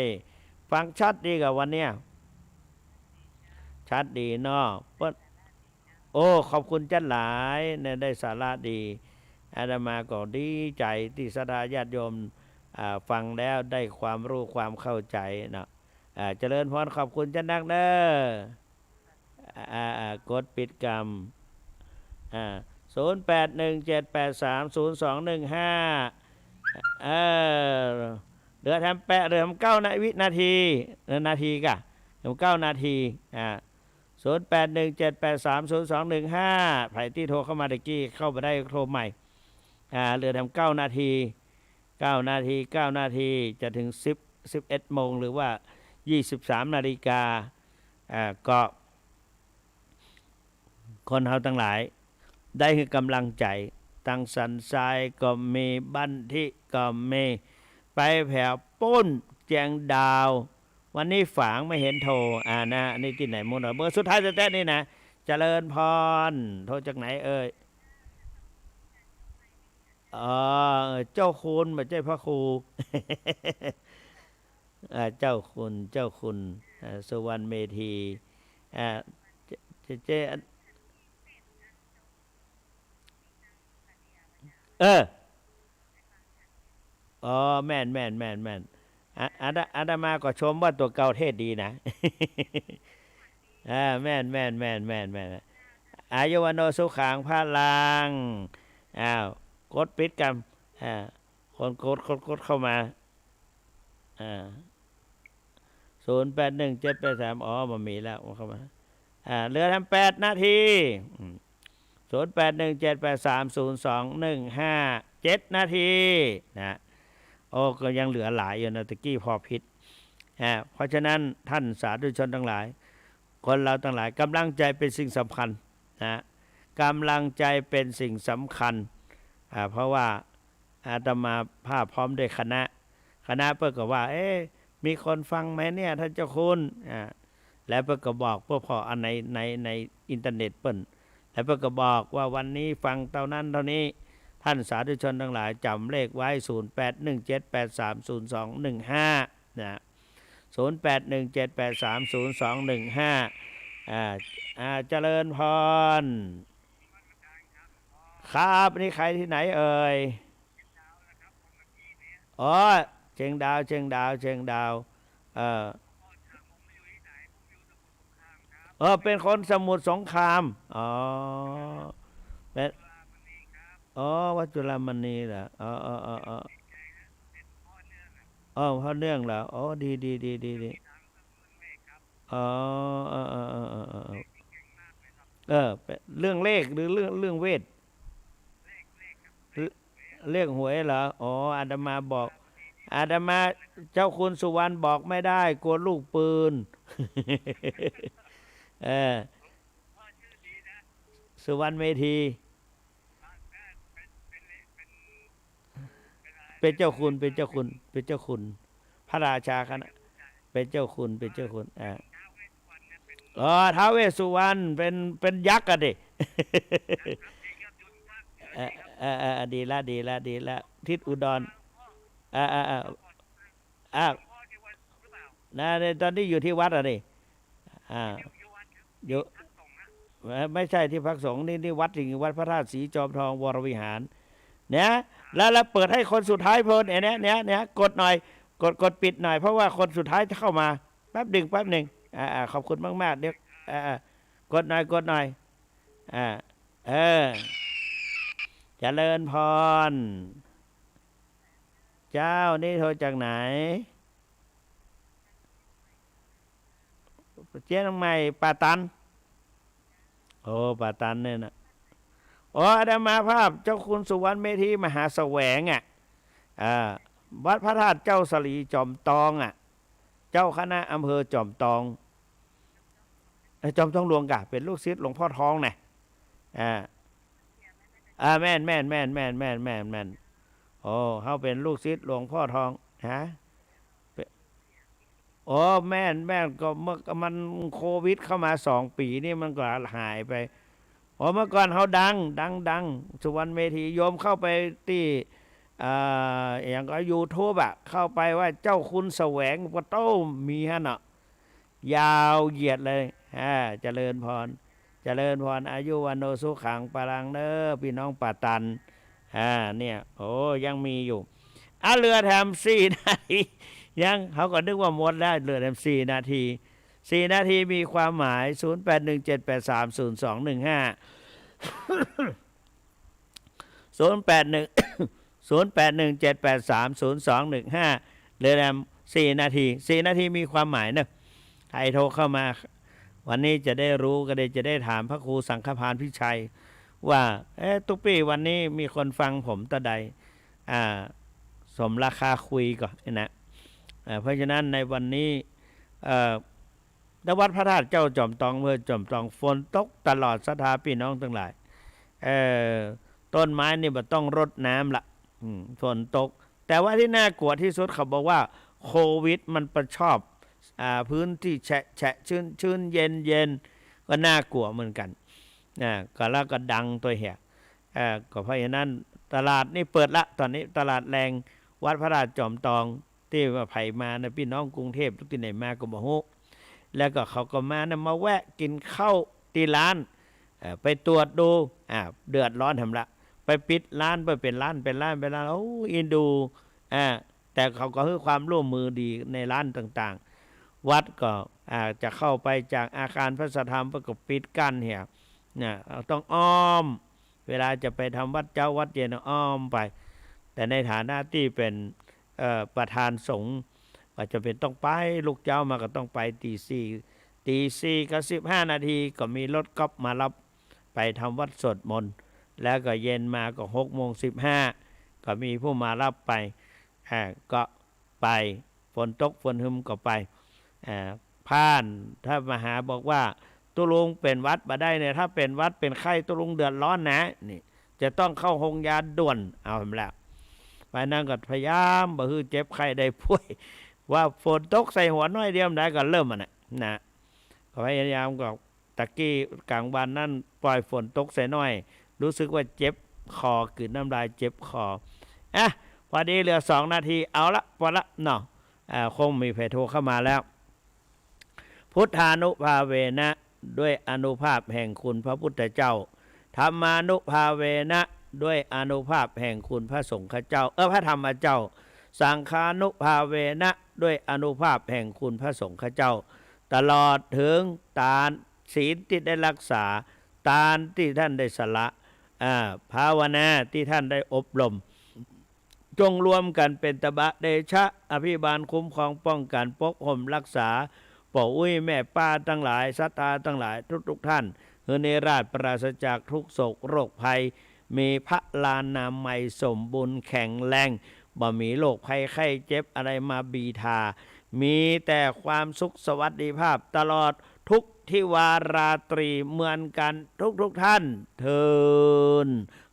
ฟังชัดดีก่าวันเนี้ย ชัดดีเนาะ เปิ้น โอ้ ขอบคุณจั๊ดหลายเนี่ย ได้สาระดี อาตมาก็ดีใจตี้ศรัทธาญาติโยม อ่า ฟังแล้วได้ความรู้ความเข้าใจเนาะ อ่า เจริญพร ขอบคุณจั๊ดนักเน้อ อ่า อ่า อ่า กดปิดกำ อ่า ศูนย์แปดหนึ่งเจ็ดแปดสามศูนย์สองหนึ่งห้า เออ เหลือแถมแปะ เหลือแถมเก้านา- วินาที เออ นาทีก่ะ เหลือเก้านาที อ่า ศูนย์แปดหนึ่งเจ็ดแปดสามศูนย์สองหนึ่งห้า ใผตี้โทรเข้ามาตะกี้เข้าบ่ได้โทรใหม่ อ่า เหลือแถมเก้านาที เก้านาที เก้านาที จะถึงสิบ สิบเอ็ดโมง หรือว่ายี่สิบสามนาฬิกา อ่า ก็ คนเฮาตังหลาย ได้หื้อกำลังใจ๋ ตังสันทรายก็มี บ้านทิก็มี ไปแผวปู๊น เจียงดาว วันนี้ฝางไม่เห็นโทร อ่า นะ นี่ตี้ไหนหมด เบอร์สุดท้ายแต๊ๆ นี่นะ เจริญพร โทรจากไหนเอ่ย อ๋อ เจ้าคุณ บ่ใจ้พระครู อ่า เจ้าคุณ เจ้าคุณ อ่า สุวรรณเมธี อ่า เจ- เจ- เจ- เออ อ๋อ แม่น แม่น แม่น แม่น อ่ะ อาต- อาตมาก็ชมว่าตั๋วเก่าเทศน์ดีนะ อ่า แม่น แม่น แม่น แม่น แม่น อายุวัณโณสุขังพลัง อ้าว กดปิดกำ อ่า คนกด กด กดเข้ามา อ่า ศูนย์แปดหนึ่งเจ็ดแปดสาม อ๋อ บ่มีแล้ว เข้ามา อ่า เหลือแถมแปดนาที อืม ศูนย์แปดหนึ่งเจ็ดแปดสามศูนย์สองหนึ่งห้า เจ็ดนาที นะ โอ้ ก็ยังเหลือหลายอยู่นะ ตะกี้พอผิด อ่า เพราะฉะนั้นท่านสาธุชนตังหลาย คนเฮาตังหลาย กำลังใจ๋เป๋นสิ่งสำคัญนะ กำลังใจ๋เป๋นสิ่งสำคัญ อ่า เพราะว่าอาตมาภาพพร้อมด้วยคณะ คณะเปิ้นก็ว่า เอ๊ะ มีคนฟังไหมเนี่ย ท่านเจ้าคุณ อ่า แล้วเปิ้นก็บอก เปิ้นผ่ออันใน ใน ในอินเทอร์เน็ตเปิ้น แล้วเปิ้นก็บอกว่าวันนี้ฟังเต้านั้นเต้านี้ ท่านสาธุชนตังหลาย จ๋ำเลขไว้ ศูนย์แปดหนึ่งเจ็ดแปดสามศูนย์สองหนึ่งห้า นะ ศูนย์แปดหนึ่งเจ็ดแปดสามศูนย์สองหนึ่งห้า อ่า อ่า เจริญพร ครับ นี่ใครตี้ไหนเอ่ย อ๋อ เจียงดาว เจียงดาว เจียงดาว เอ่อ เออ เป๋นคนสมุทรสงคราม อ๋อ เป๋น อ๋อ วัดจุฬามณีเหรอ อ๋อ อ๋อ อ๋อ อ๋อ พ่อเนื่องเหรอ อ๋อ ดี ดี ดี ดี ดี อ๋อ เออ เออ เออ เออ เออ เออ เป๋นเรื่องเลขหรือเรื่อง เรื่องเวท เลขหวยเหรอ อ๋อ อาตมาบอก อาตมา เจ้าคุณสุวรรณบอกไม่ได้ กลัวลูกปืน เออ สุวรรณเมธี เป๋นเจ้าคุณ เป๋นเจ้าคุณ เป๋นเจ้าคุณ พระราชาคณะ เป๋นเจ้าคุณ เป๋นเจ้าคุณ อ่า อ๋อ ท้าวเวสสุวรรณ เป๋น เป๋นยักษ์อะดิ เออ เออ เออ ดีละ ดีละ ดีละ ทิศอุดร อ่า อ่า อ่า อ่า นะ ตอนนี้อยู่ที่วัดอะนี่ อ่า อยู่ เอ่อ ไม่ใช่ที่พักสงฆ์ นี่ นี่วัดจริง วัดพระธาตุศรีจอมทองวรวิหาร เนี่ย แล้ว แล้วเปิดให้คนสุดท้ายเพลิน ไอ้เนี่ย เนี่ย เนี่ย กดหน่อย กด กดปิดหน่อย เพราะว่าคนสุดท้ายจะเข้ามา แป๊บหนึ่ง แป๊บหนึ่ง อ่า อ่า ขอบคุณมากๆ เดี๋ยว อ่า อ่า กดหน่อย กดหน่อย อ่า เออ เจริญพร เจ้า นี่โทรจากไหน เจียงใหม่ ป่าตัน โอ้ ป่าตันเนี่ยนะ โอ้ อาตมาภาพเจ้าคุณสุวรรณเมธีมหาแสวงอะ อ่า วัดพระธาตุเจ้าสลีจอมตองอะ เจ้าคณะอำเภอจอมตอง เอ้ย จอมตองหลวงกะ เป๋นลูกศิษย์หลวงพ่อทองนะ อ่า อ่า แม่น แม่น แม่น โอ้ เฮาเป๋นลูกศิษย์หลวงพ่อทอง ฮะ เป๋น โอ้ แม่น แม่น ก็เมื่อ มันโควิดเข้ามาสองปี๋นี่มันก็หายไป โอ้ เมื่อก่อนเฮาดัง ดัง ดัง สุวรรณเมธี โยมเข้าไปตี้ อ่า อะหยังก็ ยูทูบอะ เข้าไปว่าเจ้าคุณแสวง ปะโต้ มีหั้นเนาะ ยาวเหยียดเลย อ่า เจริญพร เจริญพร อายุวัณโณสุขัง พลัง เน้อ ปี้น้องป่าตัน อ่า เนี่ย โอ้ ยังมีอยู่ อ่ะ เหลือแถมสี่นาที ยัง เฮาก็นึกว่าหมดแล้ว เหลือแถมสี่นาที สี่นาทีมีความหมาย ศูนย์แปดหนึ่งเจ็ดแปดสามศูนย์สองหนึ่งห้า ศูนย์แปดหนึ่ง ศูนย์แปดหนึ่งเจ็ดแปดสามศูนย์สองหนึ่งห้า เหลือแถมสี่นาที สี่นาทีมีความหมายเนอะ ใครโทรเข้ามา วันนี้จะได้รู้ ก็ได้ จะได้ถามพระครูสังฆพานพิชัย ว่า เอ๊ะ ตุ๊กปี้วันนี้มีคนฟังผมเต้าใด อ่า สมราคาคุยก่อนะ อ่า เพราะฉะนั้นในวันนี้ เอ่อ ณ วัดพระธาตุเจ้าจอมตอง อำเภอจอมตอง ฝนตกตลอด ศรัทธาปี้น้องตังหลาย เอ่อ ต้นไม้นี่บ่ต้องรดน้ำละ อืม ฝนตก แต่ว่าที่น่ากลัวที่สุดเขาบอกว่าโควิดมันประชอบ อ่า พื้นที่แฉะแฉะ ชื้นชื้น เย็นเย็น ก็น่ากลัวเหมือนกั๋น อ่า ก็แล้วก็ดังตวยเหีย อ่า ก็เพราะฉะนั้นตลาดนี่เปิดละ ต๋อนนี้ตลาดแลงวัดพระธาตุจอมตอง ตี้ว่าใผมานะ ปี้น้องกรุงเทพฯ ตี้ไหนมาก็บ่ฮู้ แล้วก็เขาก็มานะ มาแวะกิ๋นข้าวตี้ร้าน เอ่อ ไปตรวจดู อ่า เดือดร้อนแถมละ ไปปิดร้าน ไปเป๋นร้าน เป๋นร้าน เป๋นร้าน โอ้ อินดู อ่า แต่เขาก็หื้อความร่วมมือดีในร้านต่างๆ วัดก็ อ่า จะเข้าไปจากอาคารพระสถาน ก็ปิดกั้นเหีย นะ ต้องอ้อม เวลาจะไปทำวัดเจ๊าวัดเย็นอ้อมไป แต่ในฐานะตี้เป๋น เอ่อ ประธานสงฆ์ ก็จะเป๋นต้องไป ลุกเจ๊ามาก็ต้องไปตีสี่ ตีสี่กับสิบห้านาที ก็มีรถก๊อฟมารับไปทำวัดสวดมนต์ แล้วก็เย็นมาก็หกโมงสิบห้า ก็มีผู้มารับไป อ่า ก็ไป ฝนตกฝนหึมก็ไป อ่า พ่าน ถ้ามหาบอกว่า ตุ๊ลุงเป๋นหวัดบ่ได้เนี่ย ถ้าเป๋นหวัดเป๋นไข้ตุ๊ลุงเดือดร้อนนะ นี่ จะต้องเข้าโฮงยาด่วน เอาแหมละ ไปนั้นก็พยายามบ่หื้อเจ็บไข้ได้ป่วย ว่าฝนตกใส่หัวน้อยเดียวได้ก็เริ่มอะนะ นะ ก็พยายามก็ ตะกี้กลางวันนั้นปล่อยฝนตกใส่หน้อย รู้สึกว่าเจ็บคอ กลืนน้ำลายเจ็บคอ อ่ะ พอดีเหลือสองนาที เอาละ พอละเนาะ อ่า คงมีใผโทรเข้ามาแล้ว พุทธานุภาเวนะ ด้วยอานุภาพแห่งคุณพระพุทธเจ้า ธัมมานุภาเวนะ ด้วยอานุภาพแห่งคุณพระสงฆ์เจ้า เออ พระธรรมเจ้า สังฆานุภาเวนะ ด้วยอานุภาพแห่งคุณพระสงฆ์เจ้า ตลอดถึงตานศีลตี้ได้รักษา ตานตี้ท่านได้สละ อ่า ภาวนาตี้ท่านได้อบรม จงรวมกั๋นเป๋นตบะเตชะ อภิบาลคุ้มครองป้องกั๋นปกห่มรักษา ป้ออุ๊ยแม่ป้าตังหลาย ศรัทธาตังหลายทุกๆ ท่าน หื้อเนรราษฎร์ปราศจากทุกข์โศกโรคภัย มีพลานามัยสมบูรณ์แข็งแรง บ่มีโรคภัยไข้เจ็บอะไรมาบีทา มีแต่ความสุขสวัสดิภาพตลอดทุกทิวาราตรีเหมือนกั๋นทุกๆ ท่าน เทอญ